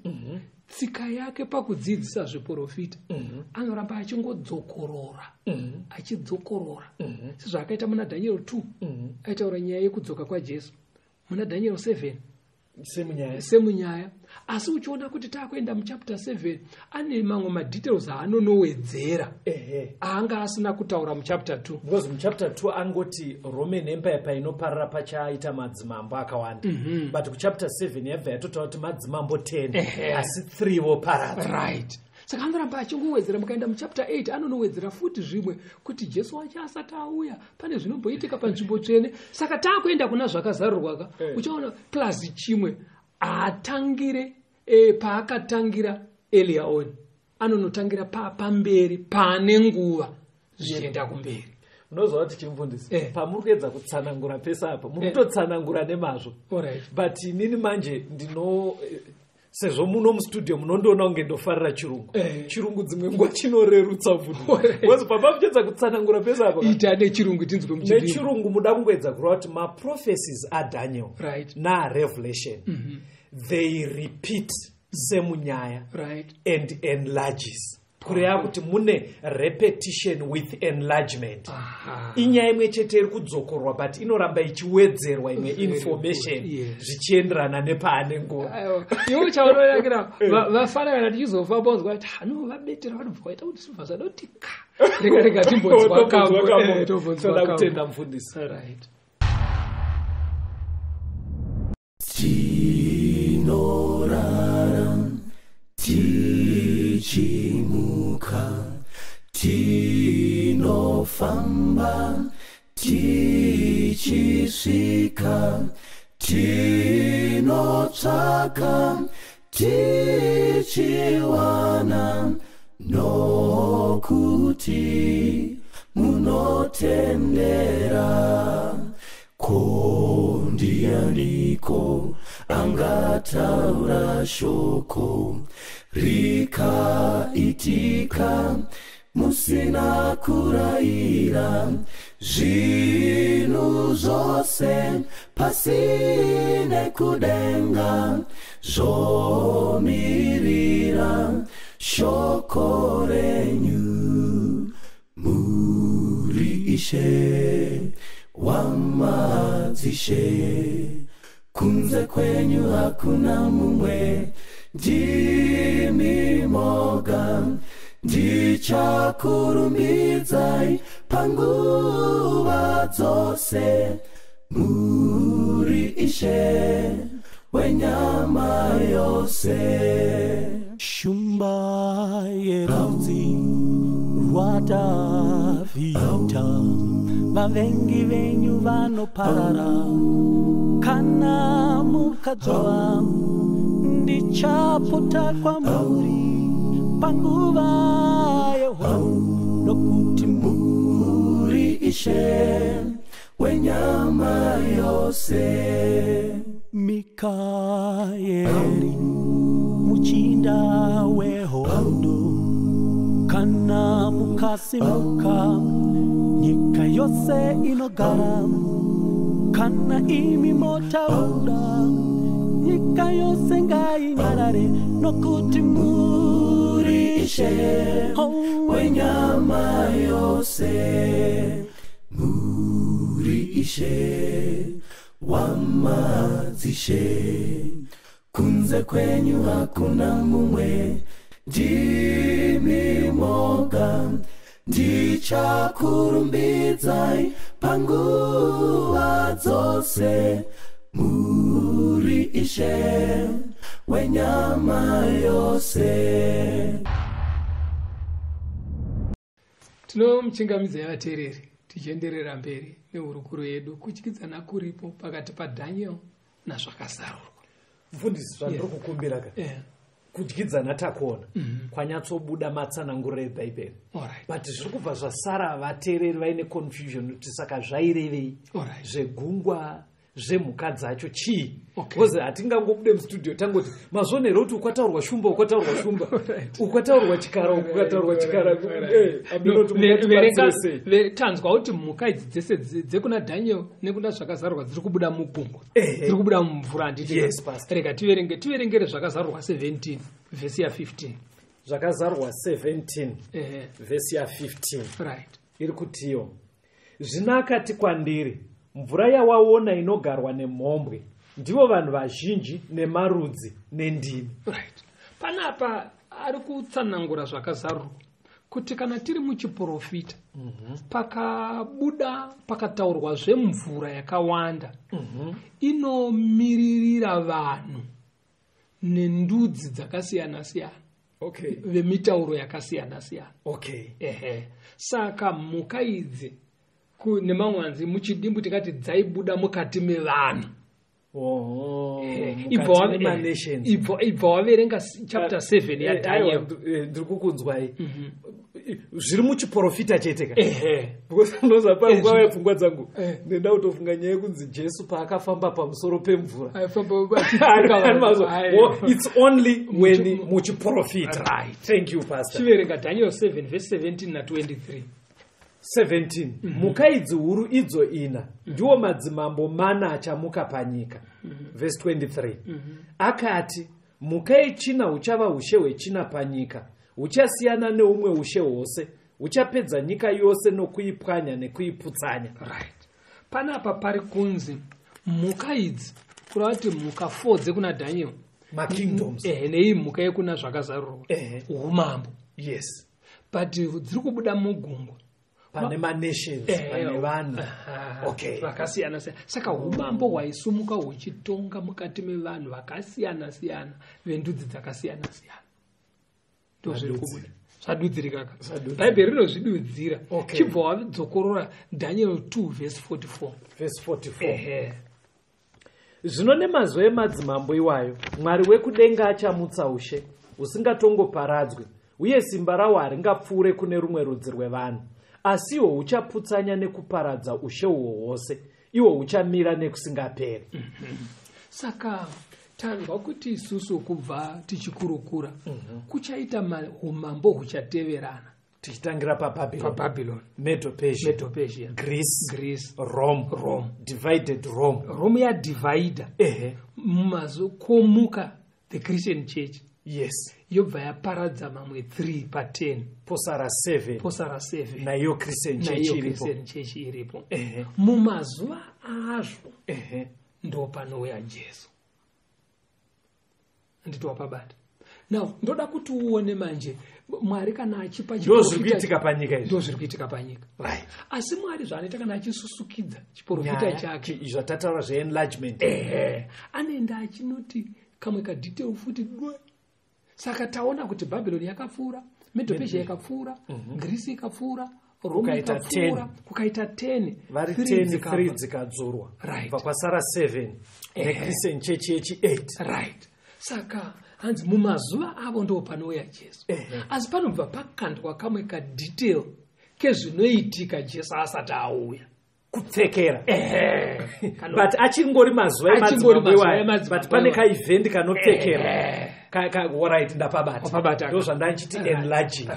tsika yake pakudzidzisa zviprofita anoramba achingodzokorora, achidzokorora, sezvaakaita muna Daniel 2 aitaura nyaya yekudzoka kwaJesu, muna Daniel 7 Semunyaya. Semunyaya. Asi uchiona kuti taakuenda muchapter 7 ane mamwe madetails aanonowedzera Ehe. aanga asina kutaura muchapter 2. Because muchapter 2 angoti Roman Empire painoparara pachaita madzimambo akawanda, but kuchapter 7 yabva yatotaura kuti madzimambo 10 Ehe. asi 3 voparadzwa. Right, saka anoramba achingowedzera. Mukaenda muchapter 8 anonowedzera futi zvimwe kuti Jesu wacho asati auya pane zvinomboitika panzvimbo tsvene. Saka taakuenda kuna Zvakazarurwa ka, uchaona plus chimwe haatangire paakatangira earlier on, anonotangira pamberi pane nguva zvichienda kumberi. Unoziva kuti chimufundisi, pamuri kuedza kutsanangura pese apa muri kutotsanangura nemazvo, Alright. but inini manje ndino sezvo muno mustudio munondiona kunge ndofarira chirungu. Chirungu dzimwe nguva chinorerutsa mufundisi, because papa muchiedza kutsanangura pese apa Ita nechirungu tinzwe muchidimbu. Nechirungu muda kungoedza kureva kuti maprophecies aDaniel naRevelation, they repeat semunyaya and enlarges, kureva kuti mune repetition with enlargement. Aha. Inyaya imwe chete iri kudzokorwa, but inoramba ichiwedzerwa imwe Very information good, yes. zvichienderana nepaane nguva. Aiwa, iwe chaunonakira vafana kana tichizofamba unzwa kuti hano vabetera vanobva vaita kuti sibva zvadoti ka rega rega timbonzwa kambo, tombonzwa Toda kambo. kutenda mufundisi. Right. Tinorara tichimuka, tinofamba tichisvika, tinotsvaka tichiwana, nokuti munotendera. Ko ndianiko angataura shoko rikaitika musina kurayira? Zvinhu zvose pasi nekudenga zvomirira shoko renyu. Muri Ishe wamadzishe, kunze kwenyu hakuna mumwe. Ndimi moga ndichakurumbidzai panguva dzose. Muri Ishe wenyama yose. Shumba yerudzi rwaDhavhidha, vavengi venyu vanoparara kana mukadzova. Ndichapota kwamuri panguva yehondo, nokuti Muri Ishe wenyama yose. Mikaeri muchinda wehondo, kana mukasimuka nyika yose inogara, kana imi motaura. Nyika yose ngainyarare nokuti muri Ishe wenyama yose. Muri Ishe wamadzishe, kunze kwenyu hakuna mumwe, ndimi moga. Ndichakurumbidzai panguva dzose. Muri Ishe wenyama yose. Tinomuchingamidzai vateereri tichienderera mberi nehurukuro yedu kutyidzana kuripo pakati paDaniel nazvakazarurwa. Mufundisi, zvandiri kukumbira ka, kudyidzana takuona kwanyatsobuda matsananguriro eBhaibheri, but zviri kubva zvasara vateereri vaine confusion kuti saka zvairevei, zvegungwa, zvemhuka dzacho chii? Because hatingangobude mustudio tangoti mazvonero kuti ukwataurwa shumba, ukwataurwa shumba, ukwataurwa chikara, ukwataurwa chikara. Aminoti mungatibatsire sei? Tanzwa kuti mhuka idzi dzese dzekuna Daniel nekuna zvakazarurwa dziri kubuda mugungwa, dziri kubuda mumvura, handiti? Yes, Pastor. Rega tiverengere zvakazarurwa 17 vhesi ya15. Zvakazarurwa 17 vhesi ya15 iri kutiyo: Zvino akati kwandiri, mvura yawaona inogarwa nemhombwe ndivo vanhu vazhinji nemarudzi nendimi. Right, panapa ari kutsanangura zvakazarurwa kuti kana tiri muchiprofita, pakabuda pakataurwa zvemvura yakawanda, inomiririra vanhu nendudzi dzakasiyana-siyana, vemitauro yakasiyana-siyana. Ehe, saka mhuka idzi nemamwe anzi muchidimbu tingati dzaibuda mukati mevanhu. Oho, mukati memanations. Ibva waverenga chapter 7 yaDaniel. Aiwa, ndiri kukunzwai, zviri muchiprofita chete ka? Ehe. Because unoziva panguva yepfungwa dzangu ndenda kutofunga nyaya yekunzi Jesu paakafamba pamusoro pemvura. Aifamba achidzika vanhu. Aiwa. It's only when muchiprofita. Right. Thank you, Pastor. Chiverenga Daniel 7 verse 17 na23. 17. Mhuka idzi huru idzo ina ndiwo madzimambo mana achamuka panyika. Verse 23. Akati, mhuka yechina huchava ushe hwechina panyika, huchasiyana neumwe ushe hwose, huchapedza nyika yose nokuipwanya nekuiputsanya. Right, panapa pari kunzi mhuka idzi, kureva kuti mhuka 4 dzekuna Daniel, Makingdoms. Ehe, neii mhuka yekuna zvakazarurwa, umambo. But dziri kubuda mugungwa. Pane manations, pane vanhu. Vakasiyana siyana. Saka umambo hwaisumuka huchitonga mukati mevanhu vakasiyana siyana vendudzi dzakasiyana siyana, ndo zviri kubuda. Zvadudzirika ka? Zvadudzirika. Bhaibheri rinozvidudzira. Chibva wadzokorora Daniel 2 verse 44. Verse 44. Ehe. Zvino nemazuva emadzimambo iwayo, Mwari wekudenga achamutsa ushe husingatongoparadzwi, uye simba rahwo haringapfuure kune rumwe rudzi rwevanhu, asi ihwo huchaputsanya nekuparadza ushe uhwo hwose, ihwo huchamira nekusingaperi. Saka tanzwa kuti isusu kubva tichikurukura kuchaita umambo huchateverana. Tichitangira paBabylon. PaBabylon. Medo Persia. Medo Persia. Greece. Greece. Rome. Rome. Divided Rome. Rome yadivhaidha mumazokomuka the Christian Church. Yobva yaparadza mamwe 3 pa10. Posara 7. Posara 7. Naiyo Christian Church Naiyo iripo. Christian Church iripo. Mumazuva azvo ndo panouya Jesu. Handiti wapabata? Now ndoda kuti uone manje Mwari kana achipa Ndo zviri chiprofita- kuitika panyika izvi. Ndo zviri kuitika panyika. Asi Mwari zvaanoita kana achisusukidza chiprofita Nyaya, chake, zvatataura zveenlargement, ehe, anoenda achinoti kamwe kadetail futi dwe. Saka taona kuti Bhabhironi yakapfuura, Medo-Persia yakapfuura, Greece ikapfuura, Rome Kukaita ikapfuura, 10. kukaita 10. Vari Three 10, dzikabva. 3 dzikadzurwa. Kubva kwasara 7 neChristian Church yechi8. Right, saka hanzi mumazuva avo ndo panouya Jesu. Asi panobva pakandwa kamwe kadetail kezvinoitika Jesu asati auya. Kupfekera. Kano- But achingori mazuva Achingori emadzimambo mazuva iwayo, emadzimambo but pane iwayo. kaevent kanopfekera. Alright, ndapabata. Wapabata. Ndo zvandanchiti enlarging.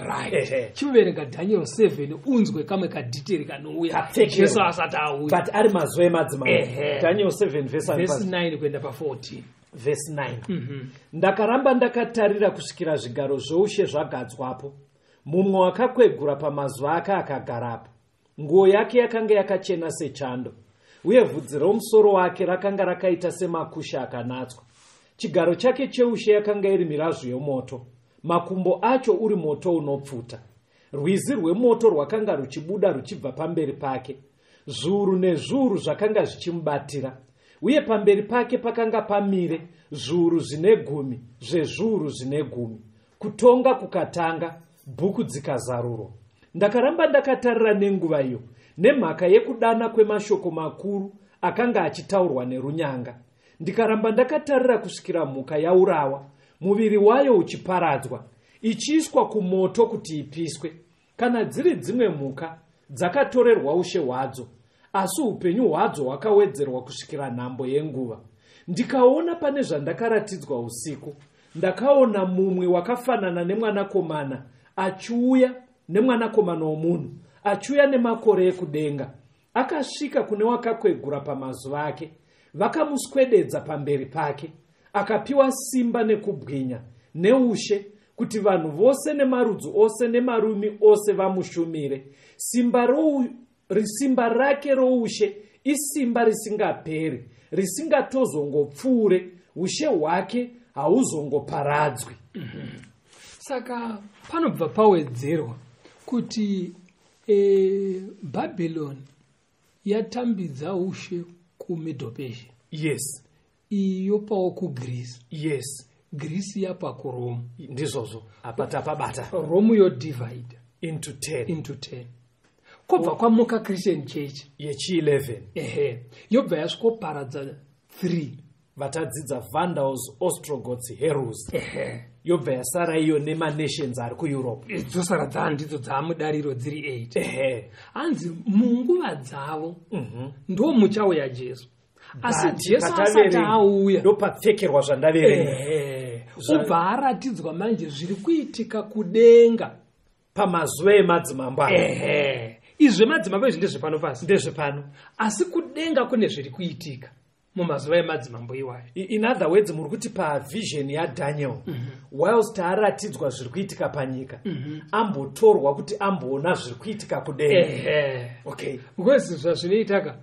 Chiverenga Daniel 7 unzwe kamwe kadetail kanouya Kapfekero. Jesu asati auya. But ari mazuva emadzimambo. Daniel 7 verse Verse 9 kuenda pa14. Vhesi 9. Ndakaramba ndakatarira kusvikira zvigaro zvoushe zvagadzwapo. Mumwe wakakwegura pamazuva ake akagarapo. Nguo yake yakanga yakachena sechando, uye vhudzi romusoro wake rakanga rakaita semakusha akanatswa. Chigaro chake cheushe yakanga iri mirazvu yomoto, makumbo acho uri moto unopfuta. Rwizi rwemoto rwakanga ruchibuda ruchibva pamberi pake. Zviuru nezviuru zvakanga zvichimubatira, uye pamberi pake pakanga pamire zviuru zvine gumi zvezviuru zvine gumi. Kutonga kukatanga, bhuku dzikazarurwa. Ndakaramba ndakatarira nenguva iyo, nemhaka yekudana kwemashoko makuru akanga achitaurwa nerunyanga. Ndikaramba ndakatarira kusvikira mhuka yaurawa, muviri wayo uchiparadzwa, ichiiswa kumoto kuti ipiswe. Kana dziri dzimwe mhuka, dzakatorerwa ushe hwadzo, asi upenyu hwadzo hwakawedzerwa kusvikira nhambo yenguva. Ndikaona pane zvandakaratidzwa usiku, ndakaona mumwe wakafanana nemwanakomana achiuya, nemwanakomana womunhu achiuya nemakore ekudenga. Akasvika kune wakakwegura pamazuva ake, vakamuswededza pamberi pake. Akapiwa simba nekubwinya neushe, kuti vanhu vose nemarudzi ose nemarumi ose vamushumire. Simba rake roushe isimba risingaperi, risingatozongopfuure. Ushe hwake hauzongoparadzwi. Saka panobva pawedzerwa kuti Bhabhiloni yatambidza ushe kuMedo-Persia. Iyi yopawo kuGreece. Greece yapa kuRome. Ndizvozvo, apa tapabata. Rome yodivide into 10. Into 10. Kwobva kwamuka Christian Church yechi11. Ehe, yobva yasvikoparadza 3. Vatadzidza Vandals, Ostrogoths, Herus. Yobva yasara iyo nemanations ari kuEurope. Dzosara dzaa ndidzo dzaamudariro dziri 8. Hanzi munguva dzavo ndo muchauya Jesu, asi But Jesu asati pataverenga, auya, ndopapfekerwa zvandaverenga. Ubva aratidzwa manje zviri kuitika kudenga pamazuva emadzimambo aya. Izvi zvemadzimambo izvi ndezvepano pasi. Ndezvepano. Asi kudenga kune zviri kuitika mumazuva emadzimambo iwayo. In other words, muri kuti pavision yaDaniel, whilst aratidzwa zviri kuitika panyika, ambotorwa kuti amboona zviri kuitika kudenga. Okay. Because zvazvinoitaka,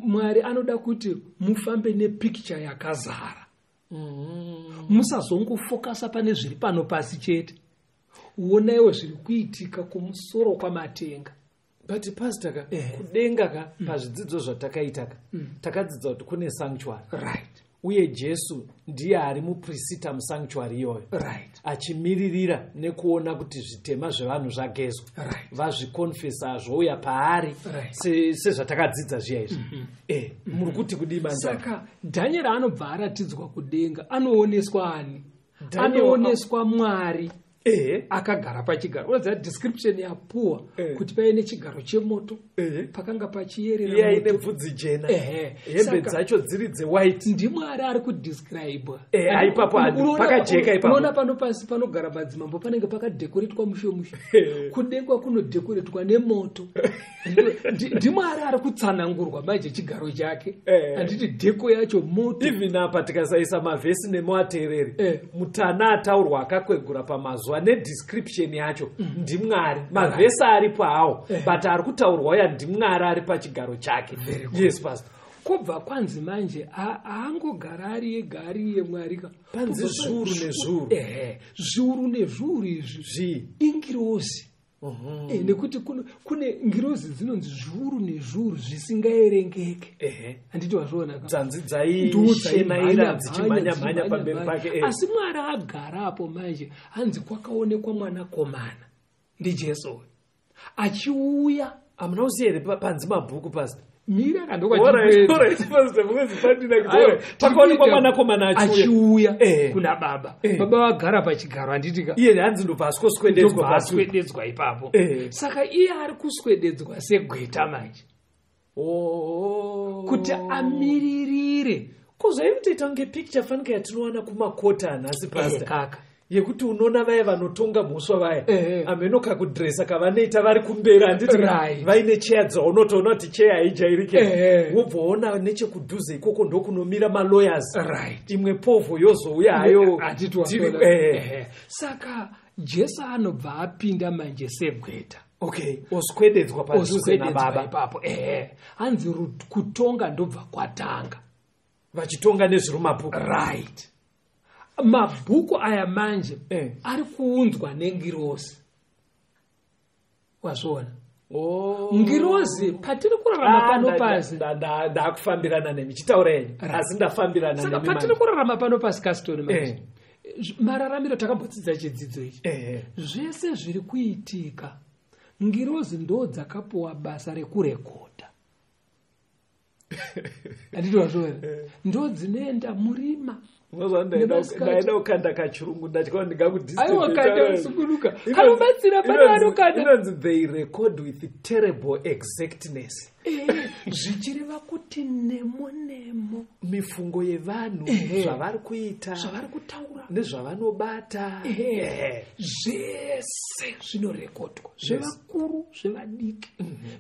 Mwari anoda kuti mufambe nepicture yakazara. Musazongofokasa pane zviri pano pasi chete, onaiwo zviri kuitika kumusoro kwamatenga. But pastor ka, kudenga ka, pazvidzidzo zvatakaita ka, takadzidza kuti kune sanctuary. Uye Jesu ndiye ari muprisita musanctuary iyoyo, achimiririra nekuona kuti zvitema zvevanhu zvagezwa, vazvikonfesa, zvouya paari, sezvatakadzidza zviya izvi. Muri kuti kudii manje? Saka Dhanieri anobva aratidzwa kudenga. Anooneswa ani? Daniel Anooneswa Mwari akagara pachigaro. Unoziva description yapuwa kuti paine chigaro chemoto, pakanga pachiyerera Iye aine moto. bvudzi jena, hembe dzacho dziri dzewhite. NdiMwari ari kudescribwa. Ipapo pakajeka ipapo. Unoona pano pasi panogara madzimambo panenge pakadhekoretwa mushe mushe. Kudengwa kunodhekoretwa nemoto. NdiMwari ari kutsanangurwa manje chigaro chake. Handiti dheko yacho moto? Even apa tikasaisa mavhesi nemuateereri, mutana ataurwa akakwegura pamazuva nedescription yacho ndiMwari. Mavhesi aripo hawo, but ari kutaurwa uya ndiMwari ari pachigaro chake. Yes, pastor. Kubva kwanzi manje haangogara ari ega, ari iye Mwari ka. Panzi zviuru nezviuru. Ehe, zviuru nezviuru izvi Zvii? Ingirozi. Nekuti kune ngirozi dzinonzi zviuru nezviuru zvisingaerengeke. Handiti wazviona ka? Dzanzi Ndiwo dzaishenaira dzaimhanya, dzichimhanya-mhanya mhanya, pamberi mhanya. pake. Asi Mwari agara apo manje, hanzi kwakaonekwa mwanakomana, ndiJesu uyu, achiuya. Hamuna kuziya here panzi mabhuku, pastor? Mira. Alright, alright, pastor, because pandina kuti, alright, pakaonekwa mwanakomana achiuya. Achiuya kuna Baba. Baba vagara pachigaro, handitika? Iye hanzi ndobva aswoswededzwa Ndobva pasi. aswededzwa ipapo. Saka iye ari kuswededzwa segweta manje Oh. kuti amiririre. Ko zvainotoita kunge picture fanika yatinowana kumakota anhasi, pastor. Kaka. Yekuti unoona vaya vanotonga mhosva vaya, Ehe. ameno kakudhiresa kavanoita vari kumberi, handiti? Right. Vaine cheya dzaunotoona kuti cheya haijairike. Ehe. Wobva waona nechekudhuze ikoko ndokunomira malawyers. Imwe povho yozouya hayo. Handiti Tiri- waona? ehe. Ehe. Saka Jesu anobva apinda manje segweta. Okay, oswededzwa padhuze Oswededzwa nababa. ipapo, ehe. Hanzi kutonga ndobva kwatanga. Vachitonga nezviri mumabhuku. Right, mabhuku aya manje ari kuunzwa nengirozi, wazviona? Oh. Ngirozi patiri kurarama Ah, pano pasi. Ndakufambirana nemi, chitaura henyu. Asi ndafambirana Saka nemi patiri manje. kurarama pano pasi, Kastoni, manje mararamiro takambodzidza chidzidzo ichi. Zvese zviri kuitika, ngirozi ndo dzakapuwa basa rekurekodha, handiti wazviona? Ndo dzinoenda murima. Unozwa Nemasikati. ndaida kukanda kachirungu, ndatya kuti Aiwa, kanda, ndingaku usukunuka. Kanobatsira pane anokanda. Inonzi they record with terrible exactness. Zvichireva kuti nemo nemo mifungo yevanhu, zvavari kuita, zvavari kutaura, nezvavanobata. Ehe. Zvese zvinorekodwa, zvevakuru, zvevadiki,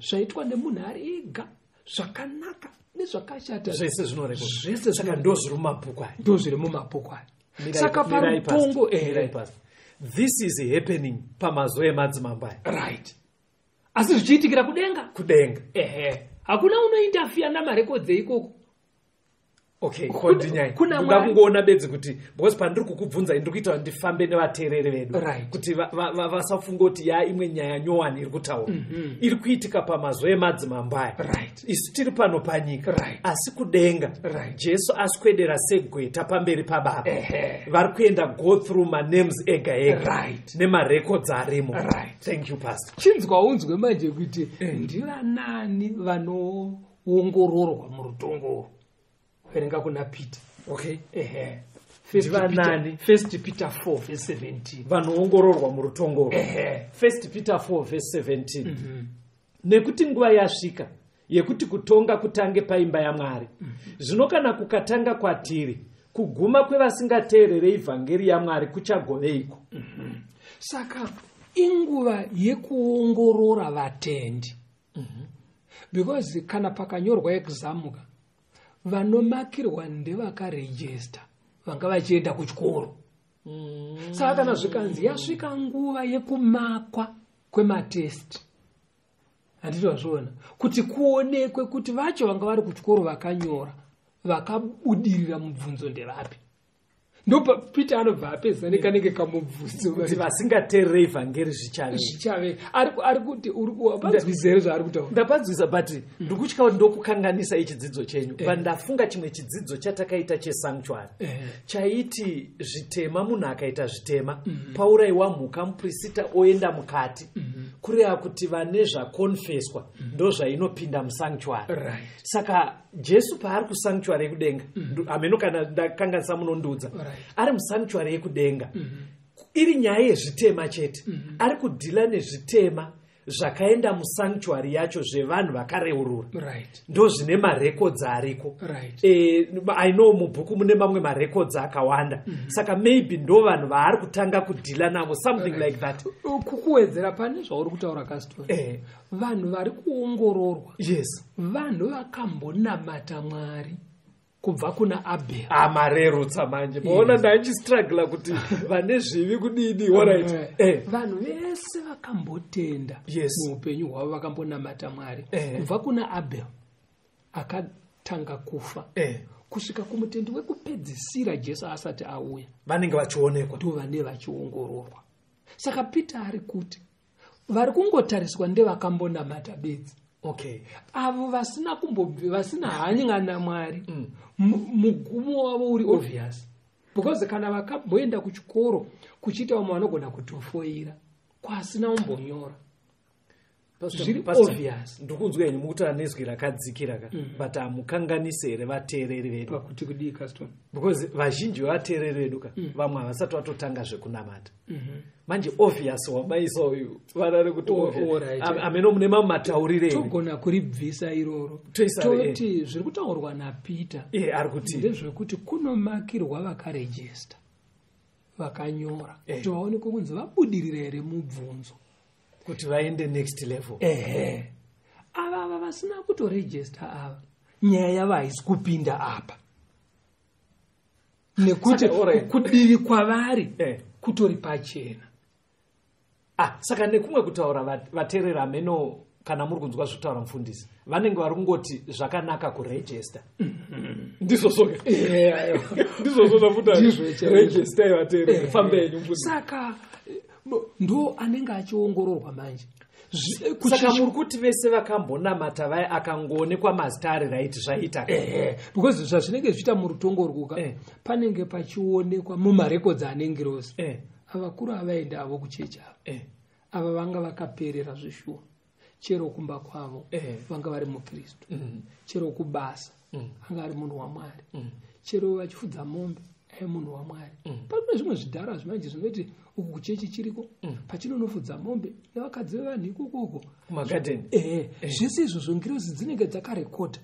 zvaitwa nemunhu ari ega, zvakanaka nezvakashata. Zvese zvinorekodwa. Zvese. Saka ndo zviri mumabhuku aya. Ndo zviri mumabhuku aya. Mirai Saka mirai pastor, parutongo, mirai pastor. This is happening pamazuva emadzimambo aya. Right, asi zvichiitikira kudenga. Kudenga. Ehe, hakuna unointerfere namarekodzi eikoko. Okay, continue. Kuna Ndoda Mwari. kungoona bedzi kuti, because pandiri kukubvunzai ndiri kuita kuti ndifambe nevateereri vedu, kuti vasafunga kuti ya imwe nyaya nyowani iri kutaura iri kuitika pamazuva emadzimambo aya. Isu tiri pano panyika, asi kudenga Jesu aswedera segweta pamberi pababa. Vari kuenda go through manames ega ega nemarekodzi arimo. Thank you, pastor. Chinzwa unzwe manje kuti ndivanani vanoongororwa murutongo urwu. Verenga kuna Peter. Okay. Ehe. Ndivanani? First Peter 4 verse 17. Vanoongororwa murutongoro. First Peter 4 verse 17. Nekuti nguva yasvika yekuti kutonga kutange paimba yaMwari. Zvino kana kukatanga kwatiri, kuguma kwevasingateerere ivhangeri yaMwari kuchagoveiko? Saka inguva yekuongorora vatendi, because kana pakanyorwa exam ka, vanomakirwa ndevakarejista vanga vachienda kuchikoro. Saka kana zvikanzi yasvika nguva yekumakwa kwematesti, handiti wazviona, kuti kuonekwe kuti vacho vanga vari kuchikoro vakanyora vakabudirira mubvunzo ndevapi? Ndopa Peter anobva apedza nekanenge kamubvunzo. Kuti vasingateerere ivhangeri zvichave Zvichave ari kuti wapanzwisa here zvaari kutaura? Ndapanzwisa, but ndikutya kuti ndokukanganisa ichidzidzo chenyu. But ndafunga chimwe chidzidzo chatakaita chesanctuary chaiti zvitema, munhu akaita zvitema, paurayiwa mhuka, mupurisita oenda mukati, kureva kuti vane zvakonfeswa ndo zvainopinda musanctuary. Saka Jesu paari kusanctuary yekudenga, hameno kana ndakanganisa, munondiudza. Ari musanctuary yekudenga, iri nyaya yezvitema chete, ari kudhila nezvitema zvakaenda musanctuary yacho zvevanhu vakareurura. Ndo zvine marekodzi ariko. I know mubhuku mune mamwe marekodzi akawanda. Saka maybe ndo vanhu vaari kutanga kudhila navo, something like that. Kukuwedzera pane zvauri kutaura, Kastori, vanhu vari kuongororwa vanhu vakambonamata Mwari kubva kuna Abheri. Amarerutsa manje, maona, ndaichistrugla kuti vane zvivi kudini. Alright. Vanhu vese vakambotenda muupenyu hwavo, vakambonamata Mwari kubva kuna Abel akatanga kufa kusvika kumutendi wekupedzisira Jesu asati auya, vanenge vachionekwa. Ndo vane vachiongororwa. Saka Peter ari kuti vari kungotariswa ndevakambonamata bedzi. Avo vasina kumbobvi, vasina hanya naMwari, mugumo wavo uri obvious, because kana vakamboenda kuchikoro kuchiita vamwe vanogona kutofoira kwasina umbonyora. Zviri obvious. Ndikunzwa henyu mukutaura nezwi rakadzikira ka, but hamukanganisi here vateereri vedu? Pakuti kudii, Caston? Because vazhinji vevateereri vedu ka, vamwe havasati vatotanga zvekunamata. Manje obvious wamaisa uyu vana rekuti Oh, obvious. alright. Hameno mune mamwe mataurire here. Togona kuribvisa iroro. Toisa, Toti zviri kutaurwa naPeter Iye ari kuti ndezvekuti kunomakirwa vakarejista Vakanyora kuti vaonekwe kunzi vabudirira here mubvunzo kuti vaende next level. Ehe, ava vasina kutorejista ava, nyaya yavo haisi kupinda apa nekuti Saka, alright. kudivi kwavari kutori pachena. Ah, saka nekumwe kutaura, vateereri, hameno kana muri kunzwa zvekutaura mufundisi, vanenge vari kungoti zvakanaka kurejista, ndizvozvo? Ndizvozvo zvafuta? Ndizvo chaizvo. Registai, vateereri, fambe henyu mufundisi. Saka ndo anenge achiongororwa manje. Saka muri kuti vese vakambonamata vaya, akangoonekwa mazita ari right, zvaita? Ehe, because zvazvinenge zvichiita murutongo rwuka, panenge pachionekwa mumarekodzi ane ngirozi, avakuru avaenda avo kuchechi ava, ava vanga vakaperera zvishuwa, chero kumba kwavo vanga vari mukristu, chero kubasa anga ari munhu waMwari, chero vachifudza mombe ai munhu waMwari. Pane zvimwe zvidhara zvimanje zvinoti uku kuchechi chiriko, pachinonofudza mombe nevakadzi vevanhu ikokoko. Kumagadheni. Ehe, zvese izvozvo ngirozi dzinenge dzakarekodha.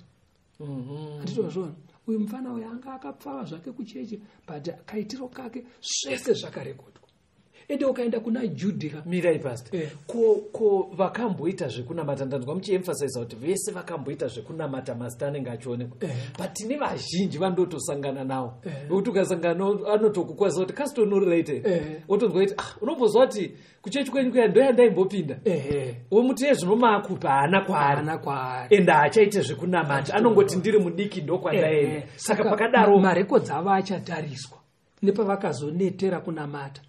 Handitozvona, uyu mufana uyu anga akapfava zvake kuchechi, but kaitiro kake, zvese zvakarekodwa. Ende ukaenda kuna Judhika. Mirai, pastor. Ko vakamboita zvekunamata, ndanzwa muchiemphasiza kuti vese vakamboita zvekunamata mazita anenge achionekwa, but tine vazhinji vandotosangana navo vekuti ukasangana navo anotokukwanisa kuti kasitonorelated, wotonzwa kuti, "Ah, unombozwa kuti kuchechi kwenyu kuya ndoyandaimbopinda." Womuti yezvino maakupa haana kwaari. Haana kwaari. Ende haachaite zvekunamata, anongoti ndiri mudiki ndokwandaenda. Saka pakadaro marekodzi avo achatariswa nepavakazonetera kunamata.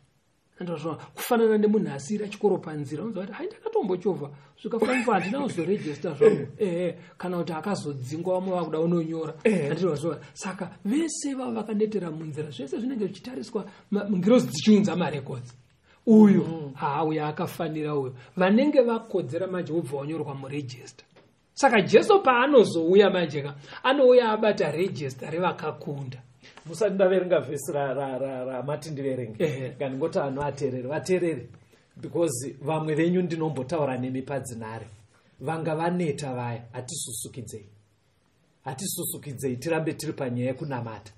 Andozvona, kufanana nemunhu asiyira chikoro panzira, unonzwa kuti, "Hai, ndakatombochovha zvikafamba, handina kuzorejista zvangu." Ehe, kana kuti akazodzingwa, vamwe vakuda unonyora. Handinozvona, saka vese vavo vakanetera munzira, zvese zvinenge zvichitariswa, ngirozi dzichiunza marekodzi, uyu haa, uyu akafanira, uyu vanenge vakodzera manje wobva wanyorwa murejista. Saka Jesu paanozouya manje ka, anouya abata rejista revakakunda. Musati ndaverenga vhesi ramati ndiverenge, ngandingoti vanhu vateereri, vateereri, because vamwe venyu ndinombotaura nemi padzinhare, vanga vaneta vaya, hatisusukidzei, hatisusukidzei, tirambe tiri panyaya yekunamata.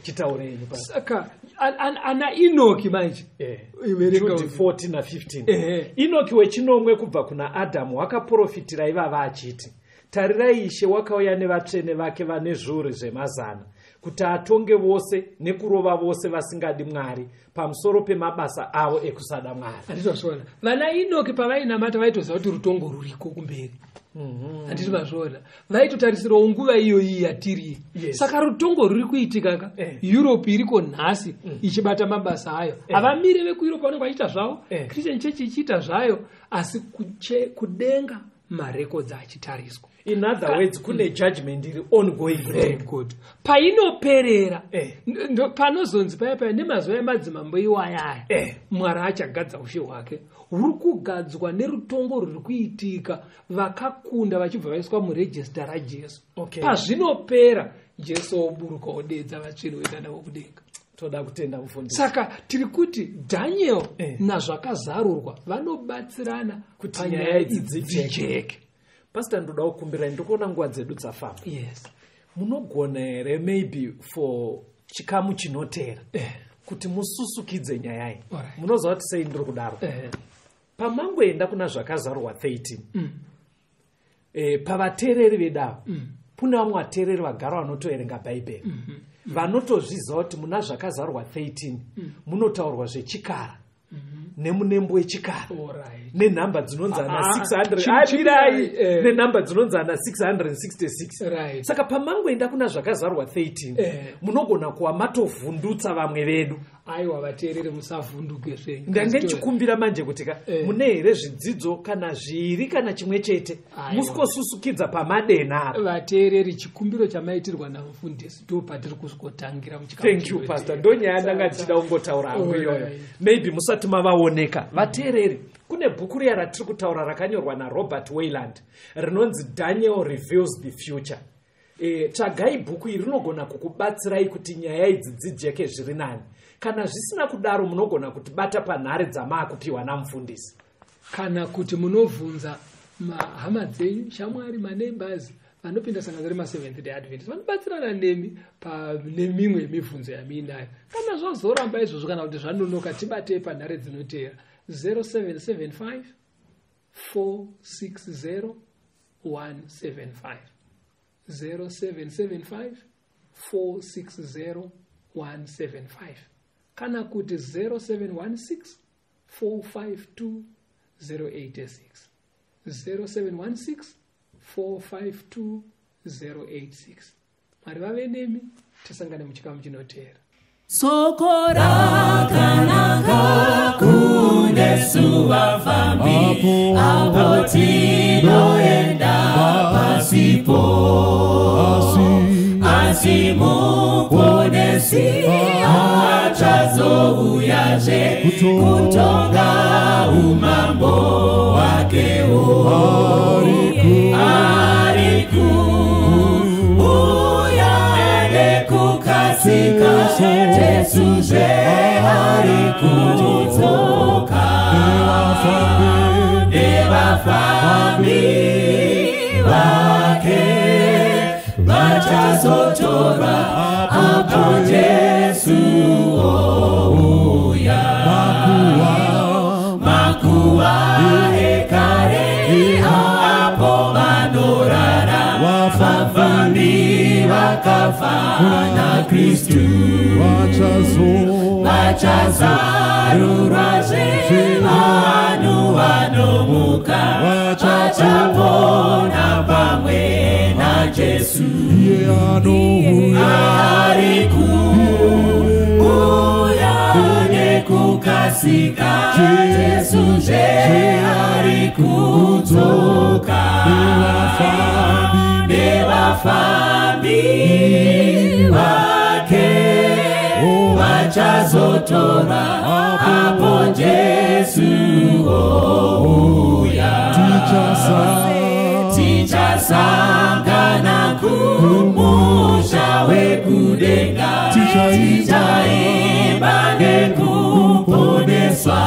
Chitaure henyu. Saka ana Inoki manje. Verenga. Jude 14 na15. Inoki wechinomwe kubva kuna Adhamu wakaprofitira ivava achiti, "Tarirai, Ishe wakauya nevatsvene vake vane zviuru zvemazana kuti atonge vose nekurova vose vasingadi Mwari pamusoro pemabasa avo ekusada Mwari." Handiti vana Inoki pavainamata vaitoziva kuti rutongo ruriko kumberi? Handiti mazviona, vaitotarisirawo nguva iyoyi yatiri. Saka rutongo ruri kuitika ka. Europe iriko nhasi ichibata mabasa ayo. Havamiri vekuEurope, vanenge vachiita zvavo, Christian Church ichiita zvayo, asi kudenga marekodzi achitariswa. In other words, kune judgment iri ongoing. Very good. Painoperera, panozonzi paya paya nemazuva emadzimambo iwayaya, Mwari achagadza ushe hwake huri kugadzwa nerutongo rwuri kuitika, vakakunda vachibva vaiswa murejista raJesu. Pazvinopera, Jesu oburuka, odedza vatsvene, oenda navo kudenga. Toda kutenda, mufundisi. Saka tiri kuti Daniel nazvakazarurwa vanobatsirana kuti panyaya nyaya idzi idzi dzijeke. dzijeke. Pastor, ndoda kukumbirai, ndikuona nguva dzedu dzafamba. Yes. Munogona here maybe for chikamu chinotera kuti mususukidze nyaya iyi? Alright. Munoziva kuti sei ndiri kudaro? Pamangoenda kuna Zvakazarurwa 13, pavateereri vedavo, kune vamwe vateereri vagara vanotoverenga Bhaibheri, vanotozviziva kuti muna Zvakazarurwa 13 munotaurwa zvechikara nemunembo wechikara nenhamba dzinonzi ana Ah, 600 chimirai, amirai, nenhamba dzinonzi ana 666. Saka pamangoenda kuna Zvakazarurwa 13, munogona kuva matovhundutsa vamwe vedu. Aiwa, vateereri, musavhunduke zvenyu. Ndange ndichikumbira manje kuti ka, mune here zvidzidzo kana zviri kana chimwe chete, Aiwa. musikosusukidza pamadena apa? Vateereri, chikumbiro chamaitirwa namufundisi ndo patiri kusvikotangira muchikamu Thank you, chinotevera. pastor. Ndonyaya ndanga ndichida kungotaura hangu iyoyo. Alright. Maybe musati mavaoneka, vateereri, kune bhuku riya ratiri kutaura rakanyorwa naRobert Wayland rinonzi Daniel Reveals the Future. Tsvagai bhuku iri, rinogona kukubatsirai kuti nyaya idzi dzijeke zviri nani. Kana zvisina kudaro, munogona kutibata panhare dzamaakupiwa namufundisi. Kana kuti munovhunza mahama dzenyu, shamwari, maneighbors. Vanopinda sangano remaSeventh Day Adventist vanobatsirana nemi pane mimwe yemibvunzo yamuinayo. Kana zvazoramba izvozvo kana kuti zvanonoka, tibatei panhare dzinoteera: 0775 460 175, 0775 460 175, kana kuti 0716 452 086, 0716 452 086. Mwari vave nemi, tisangane muchikamu chinoteera. Soko rakanaka kunesu vafambi, apo tinoenda pasipo, asi Muponesi achazouyazve kutonga umambo hwakewo. Ari kuuya nekukasika, Jesu zve ari kudzoka, nevafambi vake vachazotorwa apo Jesu ouya. Makuva ekare apo vanorara, vafambi vakafa naKristu vachazarurwazve, vanhu vanomuka vachapona pamwe naJesu. Ari kuuya nekukasika, Jesu zve ari kudzoka, nevafambi vake vachazotorwa apo Jesu ouya. Tichasangana kumusha wekudenga, tichaimba nekuponeswa,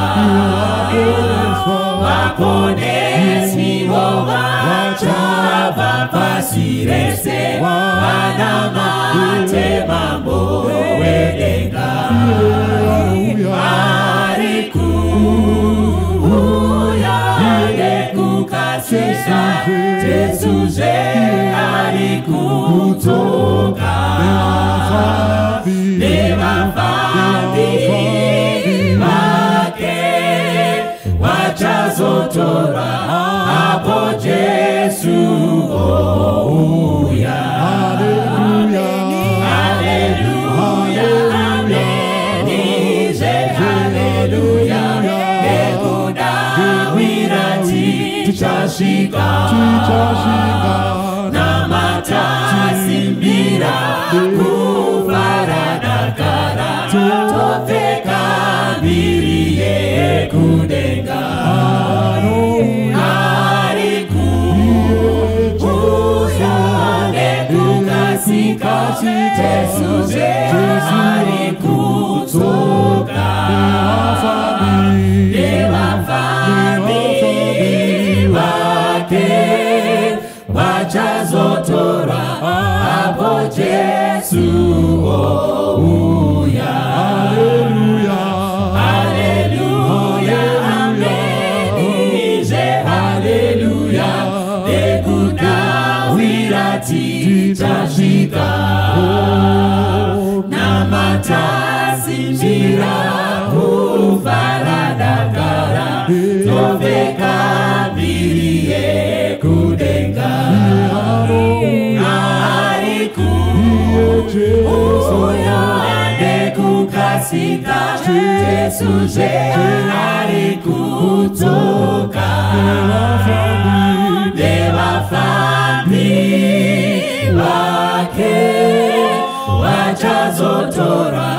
vaponesiwo vachabva pasi rese vanamate Mambo wedenga. Ari kuuya nekukasika, Jesu zve ari kudzoka, nevafambi vake vachazotorwa apo Jesu ouya. Haleluya, amenizve haleluya, nekudawira tichasvika, namatasimbira kufara dakara, topfeka mbiri yekudenga. Ari kuuya nekukasika, Jesu zve ari kudzoka, nevafambi vake vachazotorwa apo Jesu ouya. Haleluya, amenizve haleluya, nekudawira tichasvika, namatasimbira kufara dakara, topfeka mbiri yekudenga. Ari kuuya nekukasika, Jesu zve ari kudzoka, nevafambi vake vachazotorwa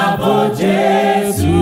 apo Jesu